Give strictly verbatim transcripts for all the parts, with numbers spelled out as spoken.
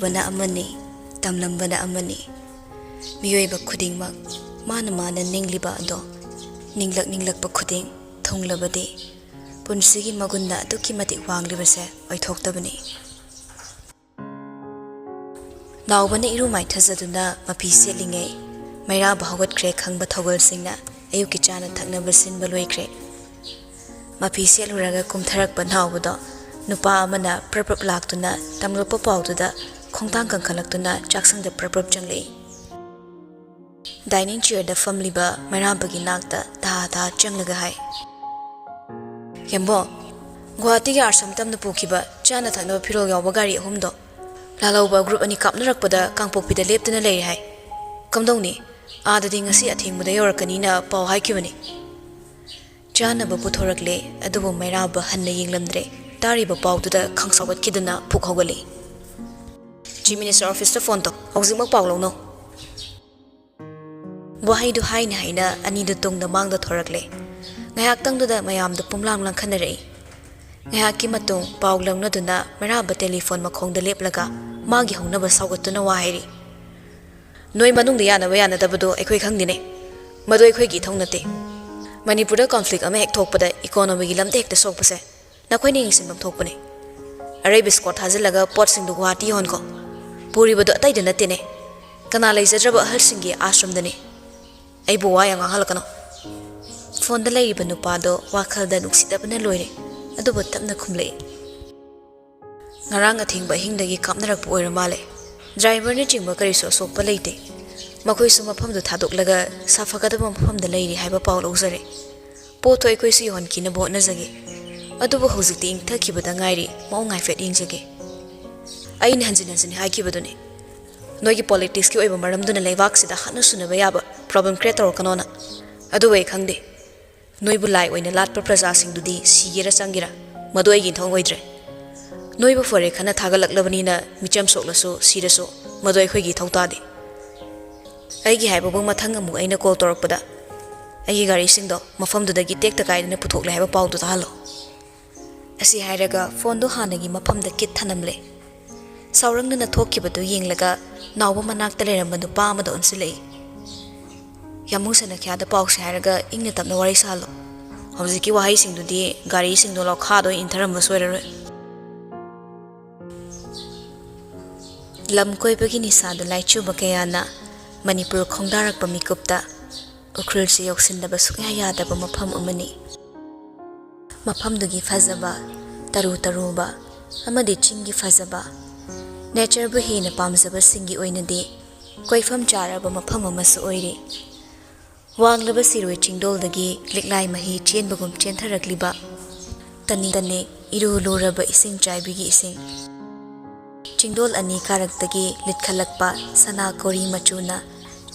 ꯕꯅ ꯑꯃꯅꯤ, ꯇꯝꯂꯝꯕꯅ ꯑꯃꯅꯤ꯫ ꯃꯤꯑꯣꯏꯕ ꯈꯨꯗꯤꯡꯃꯛ ꯃꯥꯅ ꯃꯥꯅ ꯅꯤꯡꯂꯤꯕ ꯑꯗꯣ ꯅꯤꯡꯂꯛ ꯅꯤꯡꯂꯛꯄ ꯈꯨꯗꯤꯡ ꯊꯨꯡꯂꯕꯗꯤ ꯄꯨꯟꯁꯤꯒꯤ ꯃꯒꯨꯟꯗ ꯑꯗꯨꯛꯀꯤ ꯃꯇꯤꯛ ꯋꯥꯡꯂꯤꯕꯁꯦ ꯑꯣꯏꯊꯣꯛꯇꯕꯅꯤ꯫ ꯅꯥꯎꯕꯅ ꯏꯔꯨ ꯃꯥꯏꯊꯖꯗꯨꯅ ꯃꯐꯤ ꯁꯦꯠꯂꯤꯉꯩ ꯃꯩꯔꯥꯕ ꯍꯧꯒꯠꯈ꯭ꯔꯦ ꯈꯪꯕ ꯊꯧꯒꯜꯁꯤꯡꯅ ꯑꯌꯨꯛꯀꯤ ꯆꯥꯅ ꯊꯛꯅꯕ ꯁꯤꯟꯕ ꯂꯣꯏꯈ꯭ꯔꯦ꯫ ꯃꯐꯤ ꯁꯦꯠꯂꯨꯔꯒ ꯀꯨꯝꯊꯔꯛꯄ ꯅꯥꯎꯕꯗꯣ ꯅꯨꯄꯥ ꯑꯃꯅ ꯄ꯭ꯔꯞ ꯄ꯭ꯔꯞ ꯂꯥꯛꯇꯨꯅ ꯇꯝꯂꯛꯄ ꯄꯥꯎꯗꯨꯗ ꯈꯣꯡꯊꯥꯡ ꯀꯟꯈꯠꯂꯛꯇꯨꯅ ꯆꯥꯛꯁꯪꯗ ꯄ꯭ꯔꯞ ꯄ꯭ꯔꯞ ꯆꯪꯂꯛꯏ꯫ ꯗꯥꯏꯅꯤꯡ ꯆꯤꯌꯔꯗ ꯐꯝꯂꯤꯕ ꯃꯩꯔꯥꯕꯒꯤ ꯅꯥꯛꯇ ꯊꯥ ꯊꯥ ꯆꯪꯂꯒ ꯍꯥꯏ, "ꯌꯦꯝꯕꯣ, ꯒꯨꯋꯥꯍꯥꯇꯤꯒꯤ ꯑꯥꯁ꯭ꯔꯝ ꯇꯝꯅ ꯄꯨꯈꯤꯕ ꯆꯥꯅ ꯊꯛꯅꯕ ꯐꯤꯔꯣꯜ ꯌꯥꯎꯕ ꯒꯥꯔꯤ ꯑꯍꯨꯝꯗꯣ ꯂꯥꯜꯍꯧꯕ ꯒ꯭ꯔꯨꯞ ꯑꯅꯤ ꯀꯥꯞꯅꯔꯛꯄꯗ ꯀꯥꯡꯄꯣꯛꯄꯤꯗ ꯂꯦꯞꯇꯨꯅ ꯂꯩꯔꯦ ꯍꯥꯏ꯫ ꯀꯝꯗꯧꯅꯤ? ꯑꯥꯗꯗꯤ ꯉꯁꯤ ꯑꯊꯦꯡꯕꯗ ꯌꯧꯔꯛꯀꯅꯤꯅ ꯄꯥꯎ ꯍꯥꯏꯈꯤꯕꯅꯤ꯫" ꯆꯥꯅꯕ ꯄꯨꯊꯣꯔꯛꯂꯦ, ꯑꯗꯨꯕꯨ ꯃꯩꯔꯥꯕ ꯍꯟꯅ ꯌꯦꯡꯂꯝꯗ꯭ꯔꯦ꯫ ꯇꯥꯔꯤꯕ ꯄꯥꯎꯗꯨꯗ ꯈꯪꯁꯥꯎꯒꯠꯈꯤꯗꯨꯅ ꯄꯨꯛ ꯍꯧꯒꯠꯂꯤ꯫ "ꯆꯤꯐ ꯃꯤꯅꯤꯁꯇꯔ ꯑꯣꯐꯤꯁꯇ ꯐꯣꯟ ꯇꯧ, ꯍꯧꯖꯤꯛꯃꯛ ꯄꯥꯎ ꯂꯧꯅꯧ꯫" ꯋꯥꯍꯩꯗꯨ ꯍꯥꯏꯅ ꯍꯥꯏꯅ ꯑꯅꯤꯗꯨ ꯇꯨꯡꯗ ꯃꯥꯡꯗ ꯊꯣꯔꯛꯂꯦ꯫ ꯉꯥꯏꯍꯥꯛꯇꯪꯗꯨꯗ ꯃꯌꯥꯝꯗꯨ ꯄꯨꯝꯂꯥꯡ ꯂꯥꯡꯈꯠꯅꯔꯛꯏ꯫ ꯉꯥꯏꯍꯥꯛꯀꯤ ꯃꯇꯨꯡ ꯄꯥꯎ ꯂꯧꯅꯗꯨꯅ ꯃꯩꯔꯥꯕ ꯇꯦꯂꯤꯐꯣꯟ ꯃꯈꯣꯡꯗ ꯂꯦꯞꯂꯒ ꯃꯥꯒꯤ ꯍꯧꯅꯕ ꯁꯥꯎꯒꯠꯇꯨꯅ ꯋꯥ ꯍꯥꯏꯔꯤ꯫ "ꯅꯣꯏ ꯃꯅꯨꯡꯗ ꯌꯥꯅꯕ ꯌꯥꯅꯗꯕꯗꯣ ꯑꯩꯈꯣꯏ ꯈꯪꯗꯦꯅꯦ꯫ ꯃꯗꯨ ꯑꯩꯈꯣꯏꯒꯤ ꯏꯊꯧ ꯅꯠꯇꯦ꯫ ꯃꯅꯤꯄꯨꯔꯗ ꯀꯣꯟꯐ꯭ꯂꯤꯛ ꯑꯃ ꯍꯦꯛ ꯊꯣꯛꯄꯗ ꯏꯀꯣꯅꯣꯃꯤꯒꯤ ꯂꯝꯗ ꯍꯦꯛꯇ ꯁꯣꯛꯄꯁꯦ ꯅꯈꯣꯏꯅ ꯌꯦꯡꯁꯤꯟꯐꯝ ꯊꯣꯛꯄꯅꯦ꯫ ꯑꯔꯩꯕ ꯁ꯭ꯀꯣꯠ ꯊꯥꯖꯤꯜꯂꯒ ꯄꯣꯠꯁꯤꯡꯗꯨ ꯒꯨꯋꯥꯍꯥꯇꯤ ꯌꯣꯟꯈꯣ꯫ ꯄꯨꯔꯤꯕꯗꯨ ꯑꯇꯩꯗ ꯅꯠꯇꯦꯅꯦ, ꯀꯅꯥ ꯂꯩꯖꯗ꯭ꯔꯕ ꯑꯍꯜꯁꯤꯡꯒꯤ ꯑꯥꯁ꯭ꯔꯝꯗꯅꯤ꯫ ꯑꯩꯕꯨ ꯋꯥ ꯌꯥꯝ ꯉꯥꯡꯍꯜꯂꯛꯀꯅꯨ꯫" ꯐꯣꯟꯗ ꯂꯩꯔꯤꯕ ꯅꯨꯄꯥꯗꯣ ꯋꯥꯈꯜꯗ ꯅꯨꯡꯁꯤꯗꯕꯅ ꯂꯣꯏꯔꯦ, ꯑꯗꯨꯕꯨ ꯇꯞꯅ ꯈꯨꯝꯂꯛꯏ꯫ "ꯉꯔꯥꯡ ꯑꯊꯦꯡꯕ ꯑꯍꯤꯡꯗꯒꯤ ꯀꯥꯞꯅꯔꯛꯄ ꯑꯣꯏꯔ ꯃꯥꯜꯂꯦ꯫ ꯗ꯭ꯔꯥꯏꯚꯔꯅꯆꯤꯡꯕ ꯀꯔꯤꯁꯨ ꯑꯁꯣꯛꯄ ꯂꯩꯇꯦ꯫ ꯃꯈꯣꯏꯁꯨ ꯃꯐꯝꯗꯨ ꯊꯥꯗꯣꯛꯂꯒ ꯁꯥꯐꯒꯗꯕ ꯃꯐꯝꯗ ꯂꯩꯔꯤ ꯍꯥꯏꯕ ꯄꯥꯎ ꯂꯧꯖꯔꯦ꯫ ꯄꯣꯠꯇꯣ ꯑꯩꯈꯣꯏꯁꯨ ꯌꯧꯍꯟꯈꯤꯅꯕ ꯍꯣꯠꯅꯖꯒꯦ꯫ ꯑꯗꯨꯕꯨ ꯍꯧꯖꯤꯛꯇꯤ ꯏꯪꯊꯈꯤꯕꯗ ꯉꯥꯏꯔꯤ, ꯃꯑꯣꯡ ꯍꯥꯏꯐꯦꯠ ꯌꯦꯡꯖꯒꯦ꯫" ꯑꯩꯅ ꯍꯟꯖꯤꯟ ꯍꯟꯖꯤꯟ ꯍꯥꯏꯈꯤꯕꯗꯨꯅꯤ, ꯅꯣꯏꯒꯤ ꯄꯣꯂꯤꯇꯤꯛꯁꯀꯤ ꯑꯣꯏꯕ ꯃꯔꯝꯗꯨꯅ ꯂꯩꯕꯥꯛꯁꯤꯗ ꯍꯥꯠꯅ ꯁꯨꯅꯕ ꯌꯥꯕ ꯄ꯭ꯔꯣꯕ꯭ꯂꯦꯝ ꯀ꯭ꯔꯤꯌꯦꯠ ꯇꯧꯔꯛꯀꯅꯣꯅ꯫ ꯑꯗꯨꯕꯨ ꯑꯩ ꯈꯪꯗꯦ, ꯅꯣꯏꯕꯨ ꯂꯥꯏ ꯑꯣꯏꯅ ꯂꯥꯠꯄ ꯄ꯭ꯔꯖꯥꯁꯤꯡꯗꯨꯗꯤ ꯁꯤꯒꯦꯔꯥ ꯆꯪꯒꯦꯔꯥ, ꯃꯗꯨ ꯑꯩꯒꯤ ꯏꯊꯧ ꯑꯣꯏꯗ꯭ꯔꯦ꯫ ꯅꯣꯏꯕꯨ ꯐꯔꯦ ꯈꯟꯅ ꯊꯥꯒꯠꯂꯛꯂꯕꯅꯤꯅ ꯃꯤꯆꯝ ꯁꯣꯛꯂꯁꯨ ꯁꯤꯔꯁꯨ ꯃꯗꯨ ꯑꯩꯈꯣꯏꯒꯤ ꯏꯊꯧ ꯇꯥꯗꯦ꯫ ꯑꯩꯒꯤ ꯍꯥꯏꯕꯕꯨ ꯃꯊꯪ ꯑꯃꯨꯛ ꯑꯩꯅ ꯀꯣꯜ ꯇꯧꯔꯛꯄꯗ ꯑꯩꯒꯤ ꯒꯥꯔꯤꯁꯤꯡꯗꯣ ꯃꯐꯝꯗꯨꯗꯒꯤ ꯇꯦꯛꯇ ꯀꯥꯏꯗꯅ ꯄꯨꯊꯣꯛꯂꯦ ꯍꯥꯏꯕ ꯄꯥꯎꯗꯨ ꯇꯥꯍꯜꯂꯣ꯫ ꯑꯁꯤ ꯍꯥꯏꯔꯒ ꯐꯣꯟꯗꯨ ꯍꯥꯟꯅꯒꯤ ꯃꯐꯝꯗ ꯀꯤꯠ ꯊꯅꯝꯂꯦ꯫ ꯁꯥꯎꯔꯪꯅꯅ ꯊꯣꯛꯈꯤꯕꯗꯨ ꯌꯦꯡꯂꯒ ꯅꯥꯎꯕ ꯃꯅꯥꯛꯇ ꯂꯩꯔꯝꯕ ꯅꯨꯄꯥ ꯑꯃꯗ ꯑꯣꯟꯁꯤꯜꯂꯛꯏ꯫ "ꯌꯥꯝꯕꯨꯡ ꯁꯅꯈ꯭ꯌꯥꯗ ꯄꯥꯎꯁꯦ ꯍꯥꯏꯔꯒ ꯏꯪꯅ ꯇꯞꯅ ꯋꯥꯔꯤ ꯁꯥꯍꯜꯂꯣ꯫ ꯍꯧꯖꯤꯛꯀꯤ ꯋꯥꯍꯩꯁꯤꯡꯗꯨꯗꯤ ꯒꯥꯔꯤꯁꯤꯡꯗꯣ ꯂꯧꯈꯥꯗ ꯑꯣꯏꯅ ꯏꯟꯊꯔꯝꯕ ꯁꯣꯏꯔꯔꯣꯏ"꯫ ꯂꯝ ꯀꯣꯏꯕꯒꯤ ꯅꯤꯁꯥꯗ ꯂꯥꯏꯆꯨꯕ ꯀꯌꯥꯅ ꯃꯅꯤꯄꯨꯔ ꯈꯣꯡꯗꯥꯔꯛꯄ ꯃꯤꯀꯨꯞꯇ ꯎꯈ꯭ꯔꯨꯜꯁꯤ ꯌꯧꯁꯤꯟꯗꯕ ꯁꯨꯛꯌꯥ ꯌꯥꯗꯕ ꯃꯐꯝ ꯑꯃꯅꯤ꯫ ꯃꯐꯝꯗꯨꯒꯤ ꯐꯖꯕ, ꯇꯔꯨ ꯇꯔꯨꯕ ꯑꯃꯗꯤ ꯆꯤꯡꯒꯤ ꯐꯖꯕ, ꯅꯦꯆꯔꯕꯨ ꯍꯦꯟꯅ ꯄꯥꯝꯖꯕꯁꯤꯡꯒꯤ ꯑꯣꯏꯅꯗꯤ ꯀꯣꯏꯐꯝ ꯆꯥꯔꯕ ꯃꯐꯝ ꯑꯃꯁꯨ ꯑꯣꯏꯔꯤ꯫ ꯋꯥꯡꯂꯕ ꯁꯤꯔꯣꯏ ꯆꯤꯡꯗꯣꯜꯗꯒꯤ ꯂꯤꯛꯂꯥꯏ ꯃꯍꯤ ꯆꯦꯟꯕꯒꯨꯝ ꯆꯦꯟꯊꯔꯛꯂꯤꯕ, ꯇꯅꯤꯛ ꯇꯅꯤꯛ ꯏꯔꯨ ꯂꯨꯔꯕ ꯏꯁꯤꯡ ꯆꯥꯏꯕꯤꯒꯤ ꯏꯁꯤꯡ, ꯆꯤꯡꯗꯣꯜ ꯑꯅꯤ ꯀꯥꯔꯛꯇꯒꯤ ꯂꯤꯠꯈꯠꯂꯛꯄ ꯁꯅꯥ ꯀꯣꯔꯤ ꯃꯆꯨꯅ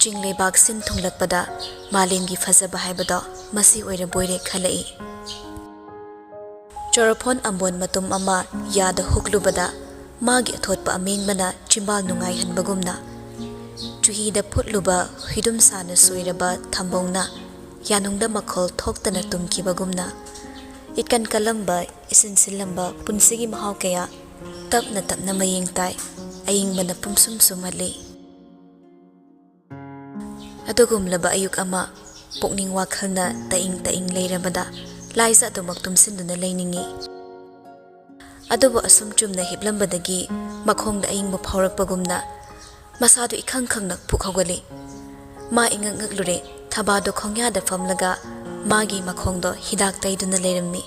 ꯆꯤꯡ ꯂꯩꯕꯥꯛ ꯁꯤꯟ ꯊꯨꯡꯂꯛꯄꯗ ꯃꯥꯂꯦꯝꯒꯤ ꯐꯖꯕ ꯍꯥꯏꯕꯗꯣ ꯃꯁꯤ ꯑꯣꯏꯔꯕꯣꯏꯔꯦ ꯈꯜꯂꯛꯏ꯫ ꯆꯣꯔꯐꯣꯟ ꯑꯝꯕꯣꯟ ꯃꯇꯨꯝ ꯑꯃ ꯌꯥꯗ ꯍꯨꯛꯂꯨꯕꯗ ꯃꯥꯒꯤ ꯑꯊꯣꯠꯄ ꯑꯃꯦꯡꯕꯅ ꯆꯤꯝꯕꯥꯜ ꯅꯨꯡꯉꯥꯏꯍꯟꯕꯒꯨꯝꯅ, ꯆꯨꯍꯤꯗ ꯐꯨꯠꯂꯨꯕ ꯍꯨꯏꯗꯨꯝ ꯁꯥꯅ ꯁꯣꯏꯔꯕ ꯊꯝꯕꯧꯅ ꯌꯥꯅꯨꯡꯗ ꯃꯈꯣꯜ ꯊꯣꯛꯇꯅ ꯇꯨꯝꯈꯤꯕꯒꯨꯝꯅ, ꯏꯀꯟ ꯀꯜꯂꯝꯕ, ꯏꯁꯤꯟ ꯁꯤꯜꯂꯝꯕ ꯄꯨꯟꯁꯤꯒꯤ ꯃꯍꯥꯎ ꯀꯌꯥ ꯇꯞꯅ ꯇꯞꯅ ꯃꯌꯦꯡ ꯇꯥꯏ, ꯑꯏꯪꯕꯅ ꯄꯨꯝꯁꯨꯝ ꯁꯨꯝꯍꯜꯂꯤ꯫ ꯑꯗꯨꯒꯨꯝꯂꯕ ꯑꯌꯨꯛ ꯑꯃ, ꯄꯨꯛꯅꯤꯡ ꯋꯥꯈꯜꯅ ꯇꯏꯪ ꯇꯏꯪ ꯂꯩꯔꯕꯗ ꯂꯥꯏꯖ ꯑꯗꯨꯃꯛ ꯇꯨꯝꯁꯤꯟꯗꯨꯅ ꯂꯩꯅꯤꯡꯏ꯫ ꯑꯗꯨꯕꯨ ꯑꯁꯨꯝ ꯆꯨꯝꯅ ꯍꯤꯞꯂꯝꯕꯗꯒꯤ ꯃꯈꯣꯡꯗ ꯑꯏꯪꯕ ꯐꯥꯎꯔꯛꯄꯒꯨꯝꯅ ꯃꯁꯥꯗꯨ ꯏꯈꯪ ꯈꯪꯅ ꯐꯨꯛ ꯍꯧꯒꯠꯂꯤ꯫ ꯃꯥ ꯏꯉꯛ ꯉꯛꯂꯨꯔꯦ, ꯊꯕꯥꯗꯣ ꯈꯣꯡꯌꯥꯗ ꯐꯝꯂꯒ ꯃꯥꯒꯤ ꯃꯈꯣꯡꯗꯣ ꯍꯤꯗꯥꯛ ꯇꯩꯗꯨꯅ ꯂꯩꯔꯝꯃꯤ꯫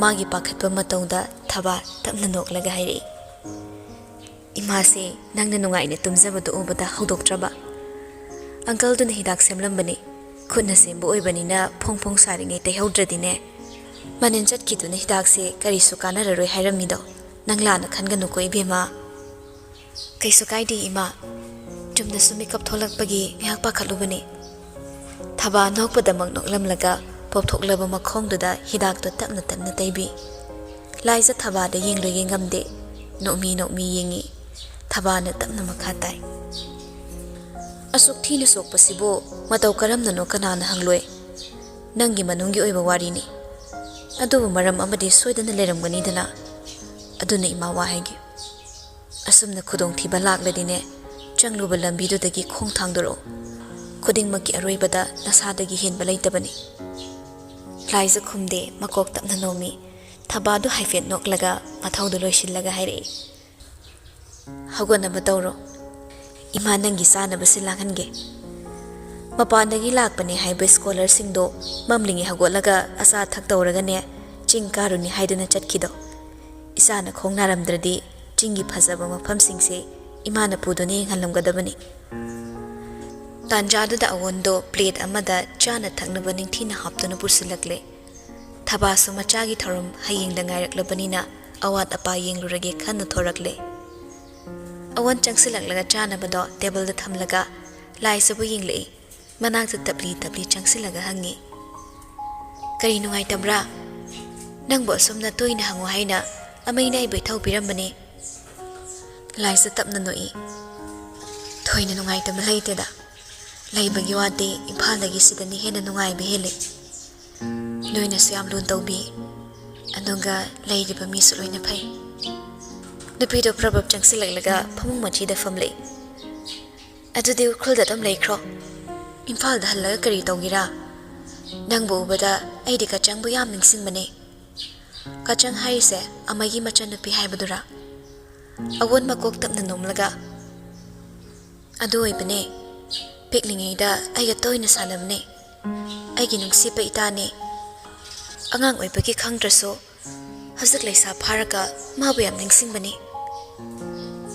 ꯃꯥꯒꯤ ꯄꯥꯈꯠꯄ ꯃꯇꯧꯗ ꯊꯕꯥ ꯇꯞꯅ ꯅꯣꯛꯂꯒ ꯍꯥꯏꯔꯛꯏ, "ꯏꯃꯥꯁꯦ ꯅꯪꯅ ꯅꯨꯡꯉꯥꯏꯅ ꯇꯨꯝꯖꯕꯗꯨ ꯎꯕꯗ ꯍꯧꯗꯣꯛꯇ꯭ꯔꯕ? ꯑꯪꯀꯜꯗꯨꯅ ꯍꯤꯗꯥꯛ ꯁꯦꯝꯂꯝꯕꯅꯤ꯫ ꯈꯨꯠꯅ ꯁꯦꯝꯕ ꯑꯣꯏꯕꯅꯤꯅ ꯐꯣꯡ ꯐꯣꯡ ꯁꯥꯔꯤꯉꯩ ꯇꯩꯍꯧꯗ꯭ꯔꯗꯤꯅꯦ, ꯃꯅꯤꯟ ꯆꯠꯈꯤꯗꯨꯅ ꯍꯤꯗꯥꯛꯁꯦ ꯀꯔꯤꯁꯨ ꯀꯥꯟꯅꯔꯔꯣꯏ ꯍꯥꯏꯔꯝꯃꯤꯗꯣ꯫ ꯅꯪ ꯂꯥꯟꯅ ꯈꯟꯒꯅꯨꯀꯣ ꯏꯕꯦꯝꯃ"꯫ "ꯀꯩꯁꯨ ꯀꯥꯏꯗꯦ ꯏꯃꯥ, ꯆꯨꯝꯅꯁꯨ ꯃꯤꯀꯞ ꯊꯣꯛꯂꯛꯄꯒꯤ ꯉꯥꯏꯍꯥꯛ ꯄꯥꯈꯠꯂꯨꯕꯅꯤ"꯫ ꯊꯕꯥ ꯅꯣꯛꯄꯗꯃꯛ ꯅꯣꯛꯂꯝꯂꯒ ꯄꯣꯞꯊꯣꯛꯂꯕ ꯃꯈꯣꯡꯗꯨꯗ ꯍꯤꯗꯥꯛꯇꯨ ꯇꯞꯅ ꯇꯞꯅ ꯇꯩꯕꯤ꯫ ꯂꯥꯏꯖ ꯊꯕꯥꯗ ꯌꯦꯡꯂꯨ ꯌꯦꯡꯉꯝꯗꯦ, ꯅꯣꯛꯃꯤ ꯅꯣꯛꯃꯤ ꯌꯦꯡꯉꯤ꯫ ꯊꯕꯥꯅ ꯇꯞꯅ ꯃꯈꯥ ꯇꯥꯏ, "ꯑꯁꯨꯛ ꯊꯤꯅ ꯁꯣꯛꯄꯁꯤꯕꯨ ꯃꯇꯧ ꯀꯔꯝꯅꯅꯣ ꯀꯅꯥꯅ ꯍꯪꯂꯣꯏ? ꯅꯪꯒꯤ ꯃꯅꯨꯡꯒꯤ ꯑꯣꯏꯕ ꯋꯥꯔꯤꯅꯤ꯫ ꯑꯗꯨꯕꯨ ꯃꯔꯝ ꯑꯃꯗꯤ ꯁꯣꯏꯗꯅ ꯂꯩꯔꯝꯒꯅꯤꯗꯅ꯫ ꯑꯗꯨꯅ ꯏꯃꯥ ꯋꯥ ꯍꯥꯏꯒꯦ"꯫ ꯑꯁꯨꯝꯅ ꯈꯨꯗꯣꯡꯊꯤꯕ ꯂꯥꯛꯂꯗꯤꯅꯦ, ꯆꯪꯂꯨꯕ ꯂꯝꯕꯤꯗꯨꯗꯒꯤ ꯈꯣꯡ ꯊꯥꯡꯗꯣꯔꯛꯎ꯫ ꯈꯨꯗꯤꯡꯃꯛꯀꯤ ꯑꯔꯣꯏꯕꯗ ꯅꯁꯥꯗꯒꯤ ꯍꯦꯟꯕ ꯂꯩꯇꯕꯅꯤ꯫ ꯂꯥꯏꯖ ꯈꯨꯝꯗꯦ, ꯃꯀꯣꯛ ꯇꯞꯅ ꯅꯣꯝꯃꯤ꯫ ꯊꯕꯥꯗꯨ ꯍꯥꯏꯐꯦꯠ ꯅꯣꯛꯂꯒ ꯃꯊꯧꯗꯨ ꯂꯣꯏꯁꯤꯜꯂꯒ ꯍꯥꯏꯔꯛꯏ, "ꯍꯧꯒꯠꯅꯕ ꯇꯧꯔꯣ꯫ ꯏꯃꯥ ꯅꯪꯒꯤ ꯆꯥꯅꯕꯁꯤ ꯂꯥꯡꯍꯟꯒꯦ꯫" ꯃꯄꯥꯟꯗꯒꯤ ꯂꯥꯛꯄꯅꯦ ꯍꯥꯏꯕ ꯁ꯭ꯀꯣꯂꯔꯁꯤꯡꯗꯣ ꯃꯝꯂꯤꯉꯩ ꯍꯧꯒꯠꯂꯒ ꯑꯆꯥ ꯑꯊꯛ ꯇꯧꯔꯒꯅꯦ, ꯆꯤꯡ ꯀꯥꯔꯨꯅꯤ ꯍꯥꯏꯗꯨꯅ ꯆꯠꯈꯤꯗꯣ꯫ ꯏꯁꯥꯅ ꯈꯣꯡ ꯅꯥꯔꯝꯗ꯭ꯔꯗꯤ ꯆꯤꯡꯒꯤ ꯐꯖꯕ ꯃꯐꯝꯁꯤꯡꯁꯦ ꯏꯃꯥꯅ ꯄꯨꯗꯨꯅ ꯌꯦꯡꯍꯜꯂꯝꯒꯗꯕꯅꯤ꯫ ꯇꯥꯟꯖꯥꯗꯨꯗ ꯑꯋꯣꯟꯗꯣ ꯄ꯭ꯂꯦꯠ ꯑꯃꯗ ꯆꯥꯅ ꯊꯛꯅꯕ ꯅꯤꯡꯊꯤꯅ ꯍꯥꯞꯇꯨꯅ ꯄꯨꯁꯤꯜꯂꯛꯂꯦ꯫ ꯊꯕꯥꯁꯨ ꯃꯆꯥꯒꯤ ꯊꯧꯔꯝ ꯍꯌꯦꯡꯗ ꯉꯥꯏꯔꯛꯂꯕꯅꯤꯅ ꯑꯋꯥꯠ ꯑꯄꯥ ꯌꯦꯡꯂꯨꯔꯒꯦ ꯈꯟꯅ ꯊꯣꯔꯛꯂꯦ꯫ ꯑꯋꯣꯟ ꯆꯪꯁꯤꯜꯂꯛꯂꯒ ꯆꯥꯅꯕꯗꯣ ꯇꯦꯕꯜꯗ ꯊꯝꯂꯒ ꯂꯥꯏꯖꯕꯨ ꯌꯦꯡꯂꯛꯏ꯫ ꯃꯅꯥꯛꯇ ꯇꯞꯂꯤ ꯇꯞꯂꯤ ꯆꯪꯁꯤꯜꯂꯒ ꯍꯪꯉꯤ, "ꯀꯔꯤ ꯅꯨꯡꯉꯥꯏꯇꯕ꯭ꯔꯥ? ꯅꯪꯕꯨ ꯑꯁꯨꯝꯅ ꯇꯣꯏꯅ ꯍꯪꯉꯨ ꯍꯥꯏꯅ ꯑꯃꯩꯅ ꯑꯩꯕꯨ ꯏꯊꯧ ꯄꯤꯔꯝꯕꯅꯤ꯫" ꯂꯥꯏꯖ ꯇꯞꯅ ꯅꯣꯛꯏ꯫ "ꯊꯣꯏꯅ ꯅꯨꯡꯉꯥꯏꯇꯕ ꯂꯩꯇꯦꯗ꯫ ꯂꯩꯕꯒꯤ ꯋꯥꯗꯤ ꯏꯝꯐꯥꯜꯗꯒꯤ ꯁꯤꯗꯅ ꯍꯦꯟꯅ ꯅꯨꯡꯉꯥꯏꯕ ꯍꯦꯜꯂꯤ꯫ ꯅꯣꯏꯅꯁꯨ ꯌꯥꯝ ꯂꯨꯅ ꯇꯧꯕꯤ꯫ ꯑꯗꯨꯒ ꯂꯩꯔꯤꯕ ꯃꯤꯁꯨ ꯂꯣꯏꯅ ꯐꯩ꯫" ꯅꯨꯄꯤꯗꯣ ꯄ꯭ꯔꯕꯞ ꯆꯪꯁꯤꯜꯂꯛꯂꯒ ꯐꯃꯨꯡ ꯃꯆꯤꯗ ꯐꯝꯂꯛꯏ꯫ "ꯑꯗꯨꯗꯤ ꯎꯈ꯭ꯔꯨꯜꯗ ꯑꯗꯨꯝ ꯂꯩꯈ꯭ꯔꯣ꯫ ꯏꯝꯐꯥꯜꯗ ꯍꯜꯂꯒ ꯀꯔꯤ ꯇꯧꯒꯦꯔꯥ? ꯅꯪꯕꯨ ꯎꯕꯗ ꯑꯩꯗꯤ ꯀꯆꯪꯕꯨ ꯌꯥꯝ ꯅꯤꯡꯁꯤꯡꯕꯅꯦ꯫" "ꯀꯆꯪ ꯍꯥꯏꯔꯤꯁꯦ ꯑꯃꯒꯤ ꯃꯆꯟꯅꯨꯄꯤ ꯍꯥꯏꯕꯗꯨꯔꯥ?" ꯑꯋꯣꯟ ꯃꯀꯣꯛ ꯇꯞꯅ ꯅꯣꯝꯂꯒ, "ꯑꯗꯨ ꯑꯣꯏꯕꯅꯦ꯫ ꯄꯤꯛꯂꯤꯉꯩꯗ ꯑꯩꯒ ꯇꯣꯏꯅ ꯁꯥꯟꯅꯕꯅꯦ꯫ ꯑꯩꯒꯤ ꯅꯨꯡꯁꯤꯕ ꯏꯇꯥꯅꯦ꯫ ꯑꯉꯥꯡ ꯑꯣꯏꯕꯒꯤ ꯈꯪꯗ꯭ꯔꯁꯨ, ꯍꯧꯖꯤꯛ ꯂꯩꯁꯥ ꯐꯥꯔꯒ ꯃꯥꯕꯨ ꯌꯥꯝ ꯅꯤꯡꯁꯤꯡꯕꯅꯤ꯫"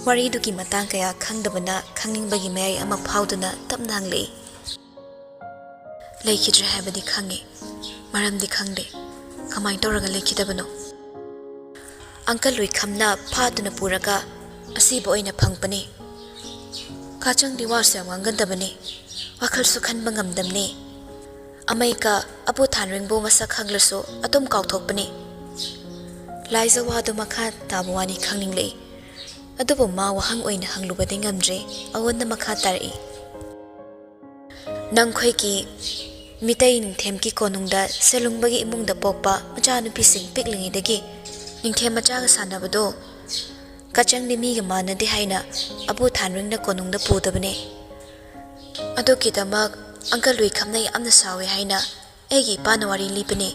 ꯋꯥꯔꯤꯗꯨꯒꯤ ꯃꯇꯥꯡ ꯀꯌꯥ ꯈꯪꯗꯕꯅ ꯈꯪꯅꯤꯡꯕꯒꯤ ꯃꯌꯥꯏ ꯑꯃ ꯐꯥꯎꯗꯨꯅ ꯇꯞꯅ ꯍꯪꯂꯛꯏ꯫ "ꯂꯩꯈꯤꯗ꯭ꯔꯦ ꯍꯥꯏꯕꯗꯤ ꯈꯪꯉꯤ, ꯃꯔꯝꯗꯤ ꯈꯪꯗꯦ꯫ ꯀꯃꯥꯏꯅ ꯇꯧꯔꯒ ꯂꯩꯈꯤꯗꯕꯅꯣ?" ꯑꯪꯀꯜ ꯂꯨꯏꯈꯝꯅ ꯐꯥꯗꯨꯅ ꯄꯨꯔꯒ ꯑꯁꯤꯕ ꯑꯣꯏꯅ ꯐꯪꯕꯅꯤ꯫ ꯀꯥꯆꯪꯗꯤ ꯋꯥꯁꯨ ꯌꯥꯝ ꯉꯥꯡꯒꯟꯗꯕꯅꯤ, ꯋꯥꯈꯜꯁꯨ ꯈꯟꯕ ꯉꯝꯗꯕꯅꯤ꯫ ꯑꯃꯩꯀ ꯑꯕꯨ ꯊꯥꯟꯔꯤꯡꯕꯨ ꯃꯁꯛ ꯈꯪꯂꯁꯨ ꯑꯗꯨꯝ ꯀꯥꯎꯊꯣꯛꯄꯅꯤ꯫ ꯂꯥꯏꯖ ꯋꯥꯗꯨ ꯃꯈꯥ ꯇꯥꯕ ꯋꯥꯅꯤ ꯈꯪꯅꯤꯡꯂꯛꯏ꯫ ꯑꯗꯨꯕꯨ ꯃꯥ ꯋꯥꯍꯪ ꯑꯣꯏꯅ ꯍꯪꯂꯨꯕꯗꯤ ꯉꯝꯗ꯭ꯔꯦ꯫ ꯑꯋꯣꯟꯅ ꯃꯈꯥ ꯇꯥꯔꯛꯏ꯫ "ꯅꯪꯈꯣꯏꯒꯤ ꯃꯤꯇꯩ ꯅꯤꯡꯊꯦꯝꯒꯤ ꯀꯣꯅꯨꯡꯗ ꯁꯦꯂꯨꯡꯕꯒꯤ ꯏꯃꯨꯡꯗ ꯄꯣꯛꯄ ꯃꯆꯥꯅꯨꯄꯤꯁꯤꯡ ꯄꯤꯛꯂꯤꯉꯩꯗꯒꯤ ꯅꯤꯡꯊꯦꯝ ꯃꯆꯥꯒ ꯁꯥꯟꯅꯕꯗꯣ ꯀꯆꯪꯗꯤ ꯃꯤꯒ ꯃꯥꯟꯅꯗꯦ ꯍꯥꯏꯅ ꯑꯕꯨ ꯊꯥꯟꯔꯤꯡꯅ ꯀꯣꯅꯨꯡꯗ ꯄꯨꯗꯕꯅꯦ꯫ ꯑꯗꯨꯒꯤꯗꯃꯛ ꯑꯪꯀꯜ ꯂꯨꯏꯈꯝꯅ ꯌꯥꯝꯅ ꯁꯥꯎꯏ ꯍꯥꯏꯅ ꯑꯩꯒꯤ ꯏꯄꯥꯅ ꯋꯥꯔꯤ ꯂꯤꯕꯅꯦ꯫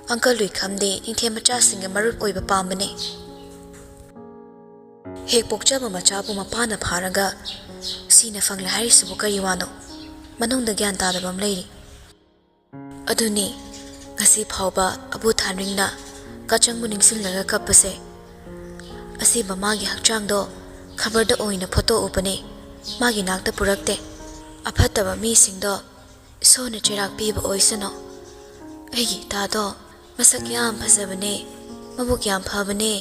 ꯑꯪꯀꯜ ꯂꯨꯏꯈꯝꯗꯤ ꯅꯤꯡꯊꯦꯝ ꯃꯆꯥꯁꯤꯡꯒ ꯃꯔꯨꯞ ꯑꯣꯏꯕ ꯄꯥꯝꯕꯅꯦ꯫ ꯍꯦꯛ ꯄꯣꯛꯆꯕ ꯃꯆꯥꯕꯨ ꯃꯄꯥꯅ ꯐꯥꯔꯒ ꯁꯤꯅ ꯐꯪꯂꯦ ꯍꯥꯏꯔꯤꯁꯤꯕꯨ ꯀꯔꯤ ꯋꯥꯅꯣ? ꯃꯅꯨꯡꯗ ꯒ꯭ꯌꯥꯟ ꯇꯥꯗꯕ ꯑꯃ ꯂꯩꯔꯤ꯫ ꯑꯗꯨꯅꯤ, ꯉꯁꯤ ꯐꯥꯎꯕ ꯑꯕꯨ ꯊꯥꯟꯔꯤꯡꯅ ꯀꯆꯪꯕꯨ ꯅꯤꯡꯁꯤꯡꯂꯒ ꯀꯞꯄꯁꯦ꯫ ꯑꯁꯤꯕ ꯃꯥꯒꯤ ꯍꯛꯆꯥꯡꯗꯣ ꯈꯕꯔꯗ ꯑꯣꯏꯅ ꯐꯣꯇꯣ ꯎꯕꯅꯦ, ꯃꯥꯒꯤ ꯅꯥꯛꯇ ꯄꯨꯔꯛꯇꯦ꯫ ꯑꯐꯠꯇꯕ ꯃꯤꯁꯤꯡꯗꯣ ꯏꯁꯣꯔꯅ ꯆꯩꯔꯥꯛ ꯄꯤꯕ ꯑꯣꯏꯁꯅꯨ꯫ ꯑꯩꯒꯤ ꯏꯇꯥꯗꯣ ꯃꯁꯛ ꯌꯥꯝ ꯐꯖꯕꯅꯦ, ꯃꯕꯨꯛ ꯌꯥꯝ ꯐꯕꯅꯦ꯫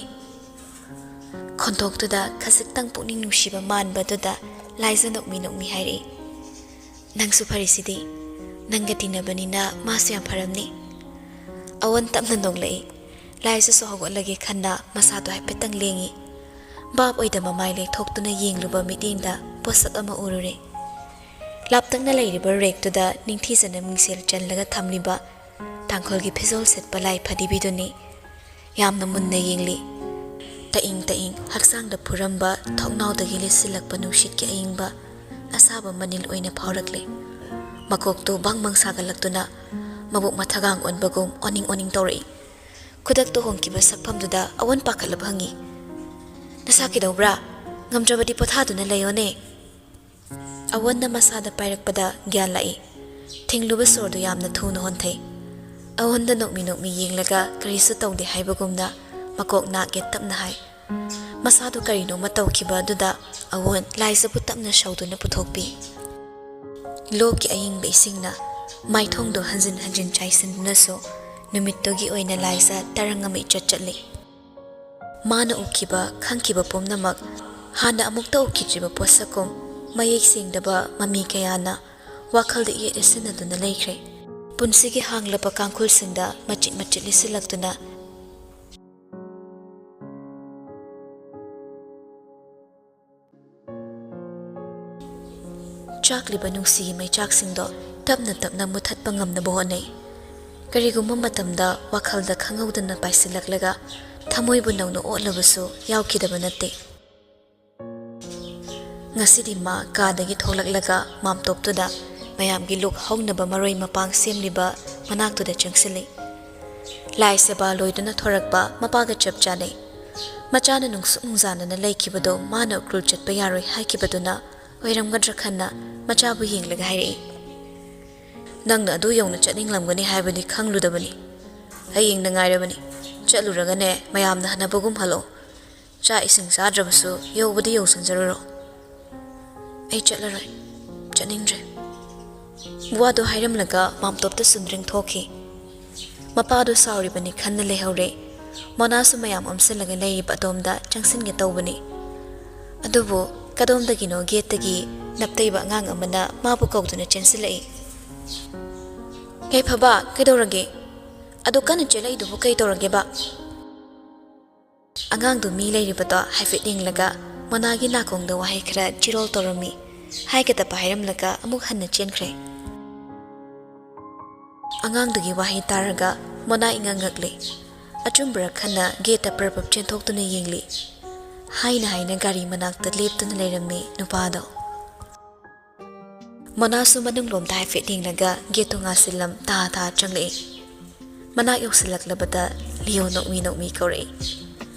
ꯈꯣꯟꯊꯣꯛꯇꯨꯗ ꯈꯖꯤꯛꯇꯪ ꯄꯨꯛꯅꯤꯡ ꯅꯨꯡꯁꯤꯕ ꯃꯥꯟꯕꯗꯨꯗ ꯂꯥꯏꯖ ꯅꯣꯛꯃꯤ ꯅꯣꯛꯃꯤ ꯍꯥꯏꯔꯛꯏ, "ꯅꯪꯁꯨ ꯐꯔꯤꯁꯤꯗꯤ, ꯅꯪꯒ ꯇꯤꯟꯅꯕꯅꯤꯅ ꯃꯥꯁꯨ ꯌꯥꯝ ꯐꯔꯝꯅꯤ꯫" ꯑꯋꯣꯟ ꯇꯞꯅ ꯅꯣꯛꯂꯛꯏ꯫ ꯂꯥꯏꯖꯁꯨ ꯍꯧꯒꯠꯂꯒꯦ ꯈꯟꯅ ꯃꯁꯥꯗꯣ ꯍꯥꯏꯐꯦꯠꯇꯪ ꯂꯦꯡꯉꯤ꯫ ꯚꯥꯞ ꯑꯣꯏꯗ ꯃꯃꯥꯏ ꯂꯦꯛꯊꯣꯛꯇꯨꯅ ꯌꯦꯡꯂꯨꯕ ꯃꯤꯠꯌꯦꯡꯗ ꯄꯣꯠꯁꯛ ꯑꯃ ꯎꯔꯨꯔꯦ꯫ ꯂꯥꯞꯇꯛꯅ ꯂꯩꯔꯤꯕ ꯔꯦꯛꯇꯨꯗ ꯅꯤꯡꯊꯤꯖꯅ ꯃꯤꯡꯁꯦꯜ ꯆꯜꯂꯒ ꯊꯝꯂꯤꯕ ꯇꯥꯡꯈꯨꯜꯒꯤ ꯐꯤꯖꯣꯜ ꯁꯦꯠꯄ ꯂꯥꯏ ꯐꯗꯤꯕꯤꯗꯨꯅꯤ꯫ ꯌꯥꯝꯅ ꯃꯨꯟꯅ ꯌꯦꯡꯂꯤ꯫ ꯇꯏꯪ ꯇꯏꯪ ꯍꯛꯆꯥꯡꯗ ꯐꯨꯔꯝꯕ ꯊꯣꯡꯅꯥꯎꯗꯒꯤ ꯂꯤꯠꯁꯤꯜꯂꯛꯄ ꯅꯨꯡꯁꯤꯠꯀꯤ ꯑꯏꯪꯕ ꯑꯁꯥꯕ ꯃꯅꯤꯜ ꯑꯣꯏꯅ ꯐꯥꯎꯔꯛꯂꯦ꯫ ꯃꯀꯣꯛꯇꯨ ꯕꯪ ꯕꯪ ꯁꯥꯒꯠꯂꯛꯇꯨꯅ ꯃꯕꯨꯛ ꯃꯊꯒꯥꯡ ꯑꯣꯟꯕꯒꯨꯝ ꯑꯣꯅꯤꯡ ꯑꯣꯅꯤꯡ ꯇꯧꯔꯛꯏ꯫ ꯈꯨꯗꯛꯇ ꯍꯣꯡꯈꯤꯕ ꯁꯛꯐꯝꯗꯨꯗ ꯑꯋꯣꯟ ꯄꯥꯈꯠꯂꯕ ꯍꯪꯉꯤ, "ꯅꯁꯥ ꯀꯩꯗꯧꯕ꯭ꯔꯥ? ꯉꯝꯗ꯭ꯔꯕꯗꯤ ꯄꯣꯊꯥꯗꯨꯅ ꯂꯩꯌꯣꯅꯦ꯫" ꯑꯋꯣꯟꯅ ꯃꯁꯥꯗ ꯄꯥꯏꯔꯛꯄꯗ ꯒ꯭ꯌꯥꯟ ꯂꯥꯛꯏ꯫ ꯊꯤꯡꯂꯨꯕ ꯁꯣꯔꯗꯨ ꯌꯥꯝꯅ ꯊꯨꯅ ꯍꯣꯟꯊꯩ꯫ ꯑꯋꯣꯟꯗ ꯅꯣꯛꯃꯤ ꯅꯣꯛꯃꯤ ꯌꯦꯡꯂꯒ ꯀꯔꯤꯁꯨ ꯇꯧꯗꯦ ꯍꯥꯏꯕꯒꯨꯝꯅ ꯃꯀꯣꯛ ꯅꯥꯛ ꯌꯦꯠ ꯇꯞꯅ ꯍꯥꯏ꯫ ꯃꯁꯥꯗꯨ ꯀꯔꯤꯅꯣꯃ ꯇꯧꯈꯤꯕ ꯑꯗꯨꯗ ꯑꯋꯣꯟ ꯂꯥꯏꯖꯕꯨ ꯇꯞꯅ ꯁꯧꯗꯨꯅ ꯄꯨꯊꯣꯛꯄꯤ꯫ ꯂꯣꯛꯀꯤ ꯑꯏꯪꯕ ꯏꯁꯤꯡꯅ ꯃꯥꯏꯊꯣꯡꯗꯨ ꯍꯟꯖꯤꯟ ꯍꯟꯖꯤꯟ ꯆꯥꯏꯁꯤꯟꯗꯨꯅꯁꯨ ꯅꯨꯃꯤꯠꯇꯨꯒꯤ ꯑꯣꯏꯅ ꯂꯥꯏꯖ ꯇꯔꯪ ꯑꯃ ꯏꯆꯠ ꯆꯠꯂꯤ꯫ ꯃꯥꯅ ꯎꯈꯤꯕ, ꯈꯪꯈꯤꯕ ꯄꯨꯝꯅꯃꯛ ꯍꯥꯟꯅ ꯑꯃꯨꯛꯇ ꯎꯈꯤꯗ꯭ꯔꯤꯕ ꯄꯣꯠꯁꯛꯀꯨꯝ ꯃꯌꯦꯛ ꯁꯦꯡꯗꯕ ꯃꯃꯤ ꯀꯌꯥꯅ ꯋꯥꯈꯜꯗ ꯏꯌꯦꯠ ꯏꯁꯤꯟꯅꯗꯨꯅ ꯂꯩꯈ꯭ꯔꯦ꯫ ꯄꯨꯟꯁꯤꯒꯤ ꯍꯥꯡꯂꯕ ꯀꯥꯡꯈꯨꯜꯁꯤꯡꯗ ꯃꯆꯤꯠ ꯃꯆꯤꯠ ꯂꯤꯠꯁꯤꯜꯂꯛꯇꯨꯅ ꯆꯥꯛꯂꯤꯕ ꯅꯨꯡꯁꯤꯒꯤ ꯃꯩꯆꯥꯛꯁꯤꯡꯗꯣ ꯇꯞꯅ ꯇꯞꯅ ꯃꯨꯊꯠꯄ ꯉꯝꯅꯕ ꯍꯣꯠꯅꯩ꯫ ꯀꯔꯤꯒꯨꯝꯕ ꯃꯇꯝꯗ ꯋꯥꯈꯜꯗ ꯈꯪꯍꯧꯗꯅ ꯄꯥꯏꯁꯤꯜꯂꯛꯂꯒ ꯊꯃꯣꯏꯕꯨ ꯅꯧꯅ ꯑꯣꯠꯂꯕꯁꯨ ꯌꯥꯎꯈꯤꯗꯕ ꯅꯠꯇꯦ꯫ ꯉꯁꯤꯗꯤ ꯃꯥ ꯀꯥꯗꯒꯤ ꯊꯣꯛꯂꯛꯂꯒ ꯃꯥꯝꯇꯣꯞꯇꯨꯗ ꯃꯌꯥꯝꯒꯤ ꯂꯨꯛ ꯍꯧꯅꯕ ꯃꯔꯣꯏ ꯃꯄꯥꯡ ꯁꯦꯝꯂꯤꯕ ꯃꯅꯥꯛꯇꯨꯗ ꯆꯪꯁꯤꯜꯂꯤ꯫ ꯂꯥꯏ ꯁꯦꯕꯥ ꯂꯣꯏꯗꯨꯅ ꯊꯣꯔꯛꯄ ꯃꯄꯥꯒ ꯆꯞ ꯆꯥꯅꯩ꯫ ꯃꯆꯥꯅ ꯅꯨꯡꯁꯨꯛ ꯅꯨꯡꯖꯥꯅꯅ ꯂꯩꯈꯤꯕꯗꯣ ꯃꯥꯅ ꯎꯀ꯭ꯔꯨꯜ ꯆꯠꯄ ꯌꯥꯔꯣꯏ ꯍꯥꯏꯈꯤꯕꯗꯨꯅ ꯑꯣꯏꯔꯝꯒꯗ꯭ꯔꯥ ꯈꯟꯅ ꯃꯆꯥꯕꯨ ꯌꯦꯡꯂꯒ ꯍꯥꯏꯔꯛꯏ꯫ "ꯅꯪꯅ ꯑꯗꯨ ꯌꯧꯅ ꯆꯠꯅꯤꯡꯂꯝꯒꯅꯤ ꯍꯥꯏꯕꯗꯤ ꯈꯪꯂꯨꯗꯕꯅꯤ꯫ ꯍꯌꯦꯡꯅ ꯉꯥꯏꯔꯕꯅꯤ꯫ ꯆꯠꯂꯨꯔꯒꯅꯦ ꯃꯌꯥꯝꯅ ꯍꯟꯅꯕꯒꯨꯝ ꯍꯜꯂꯛꯑꯣ꯫ ꯆꯥꯛ ꯏꯁꯤꯡ ꯆꯥꯗ꯭ꯔꯕꯁꯨ ꯌꯧꯕꯗꯤ ꯌꯧꯁꯤꯟꯖꯔꯨꯔꯣ꯫" "ꯑꯩ ꯆꯠꯂꯔꯣꯏ, ꯆꯠꯅꯤꯡꯗ꯭ꯔꯦ꯫" ꯋꯥꯗꯨ ꯍꯥꯏꯔꯝꯂꯒ ꯃꯥꯝꯇꯣꯞꯇ ꯆꯨꯝꯗ꯭ꯔꯤꯡ ꯊꯣꯛꯈꯤ꯫ ꯃꯄꯥꯗꯨ ꯁꯥꯎꯔꯤꯕꯅꯤ ꯈꯟꯅ ꯂꯩꯍꯧꯔꯦ꯫ ꯃꯣꯅꯥꯁꯨ ꯃꯌꯥꯝ ꯑꯣꯝꯁꯤꯜꯂꯒ ꯂꯩꯔꯤꯕ ꯑꯗꯣꯝꯗ ꯆꯪꯁꯤꯟꯒꯦ ꯇꯧꯕꯅꯤ꯫ ꯑꯗꯨꯕꯨ ꯀꯗꯣꯝꯗꯒꯤꯅꯣ ꯒꯦꯠꯇꯒꯤ ꯅꯞꯇꯩꯕ ꯑꯉꯥꯡ ꯑꯃꯅ ꯃꯥꯕꯨ ꯀꯧꯗꯨꯅ ꯆꯦꯟꯁꯤꯜꯂꯛꯏ꯫ "ꯌꯥꯏꯐꯕ, ꯀꯩꯗꯧꯔꯒꯦ? ꯑꯗꯨ ꯀꯟꯅ ꯆꯦꯜꯂꯛꯏꯗꯨꯕꯨ ꯀꯩ ꯇꯧꯔꯒꯦꯕ?" ꯑꯉꯥꯡꯗꯨ ꯃꯤ ꯂꯩꯔꯤꯕꯗꯣ ꯍꯥꯏꯐꯦꯠ ꯌꯦꯡꯂꯒ ꯃꯣꯅꯥꯒꯤ ꯅꯥꯀꯣꯡꯗ ꯋꯥꯍꯩ ꯈꯔ ꯆꯤꯔꯣꯜ ꯇꯧꯔꯝꯃꯤ꯫ ꯍꯥꯏꯒꯗꯕ ꯍꯥꯏꯔꯝꯂꯒ ꯑꯃꯨꯛ ꯍꯟꯅ ꯆꯦꯟꯈ꯭ꯔꯦ꯫ ꯑꯉꯥꯡꯗꯨꯒꯤ ꯋꯥꯍꯩ ꯇꯥꯔꯒ ꯃꯣꯅꯥ ꯏꯉꯛ ꯉꯛꯂꯦ꯫ ꯑꯆꯨꯝꯕꯔ ꯈꯟꯅ ꯒꯦꯠꯇ ꯄ꯭ꯔꯞ ꯄ꯭ꯔꯞ ꯆꯦꯟꯊꯣꯛꯇꯨꯅ ꯌꯦꯡꯂꯤ꯫ ꯍꯥꯏꯅ ꯍꯥꯏꯅ ꯒꯥꯔꯤ ꯃꯅꯥꯛꯇ ꯂꯦꯞꯇꯨꯅ ꯂꯩꯔꯝꯃꯤ ꯅꯨꯄꯥꯗꯣ꯫ ꯃꯣꯅꯥꯁꯨ ꯃꯅꯨꯡꯂꯣꯝꯗ ꯍꯥꯏꯐꯦꯠ ꯌꯦꯡꯂꯒ ꯒꯦꯠꯇꯨ ꯉꯥꯁꯤꯜꯂꯝ ꯇꯥ ꯇꯥ ꯆꯪꯂꯛꯏ꯫ ꯃꯅꯥꯛ ꯌꯧꯁꯤꯜꯂꯛꯂꯕꯗ ꯂꯤꯌꯣ ꯅꯣꯛꯃꯤ ꯅꯣꯛꯃꯤ ꯀꯧꯔꯛꯏ꯫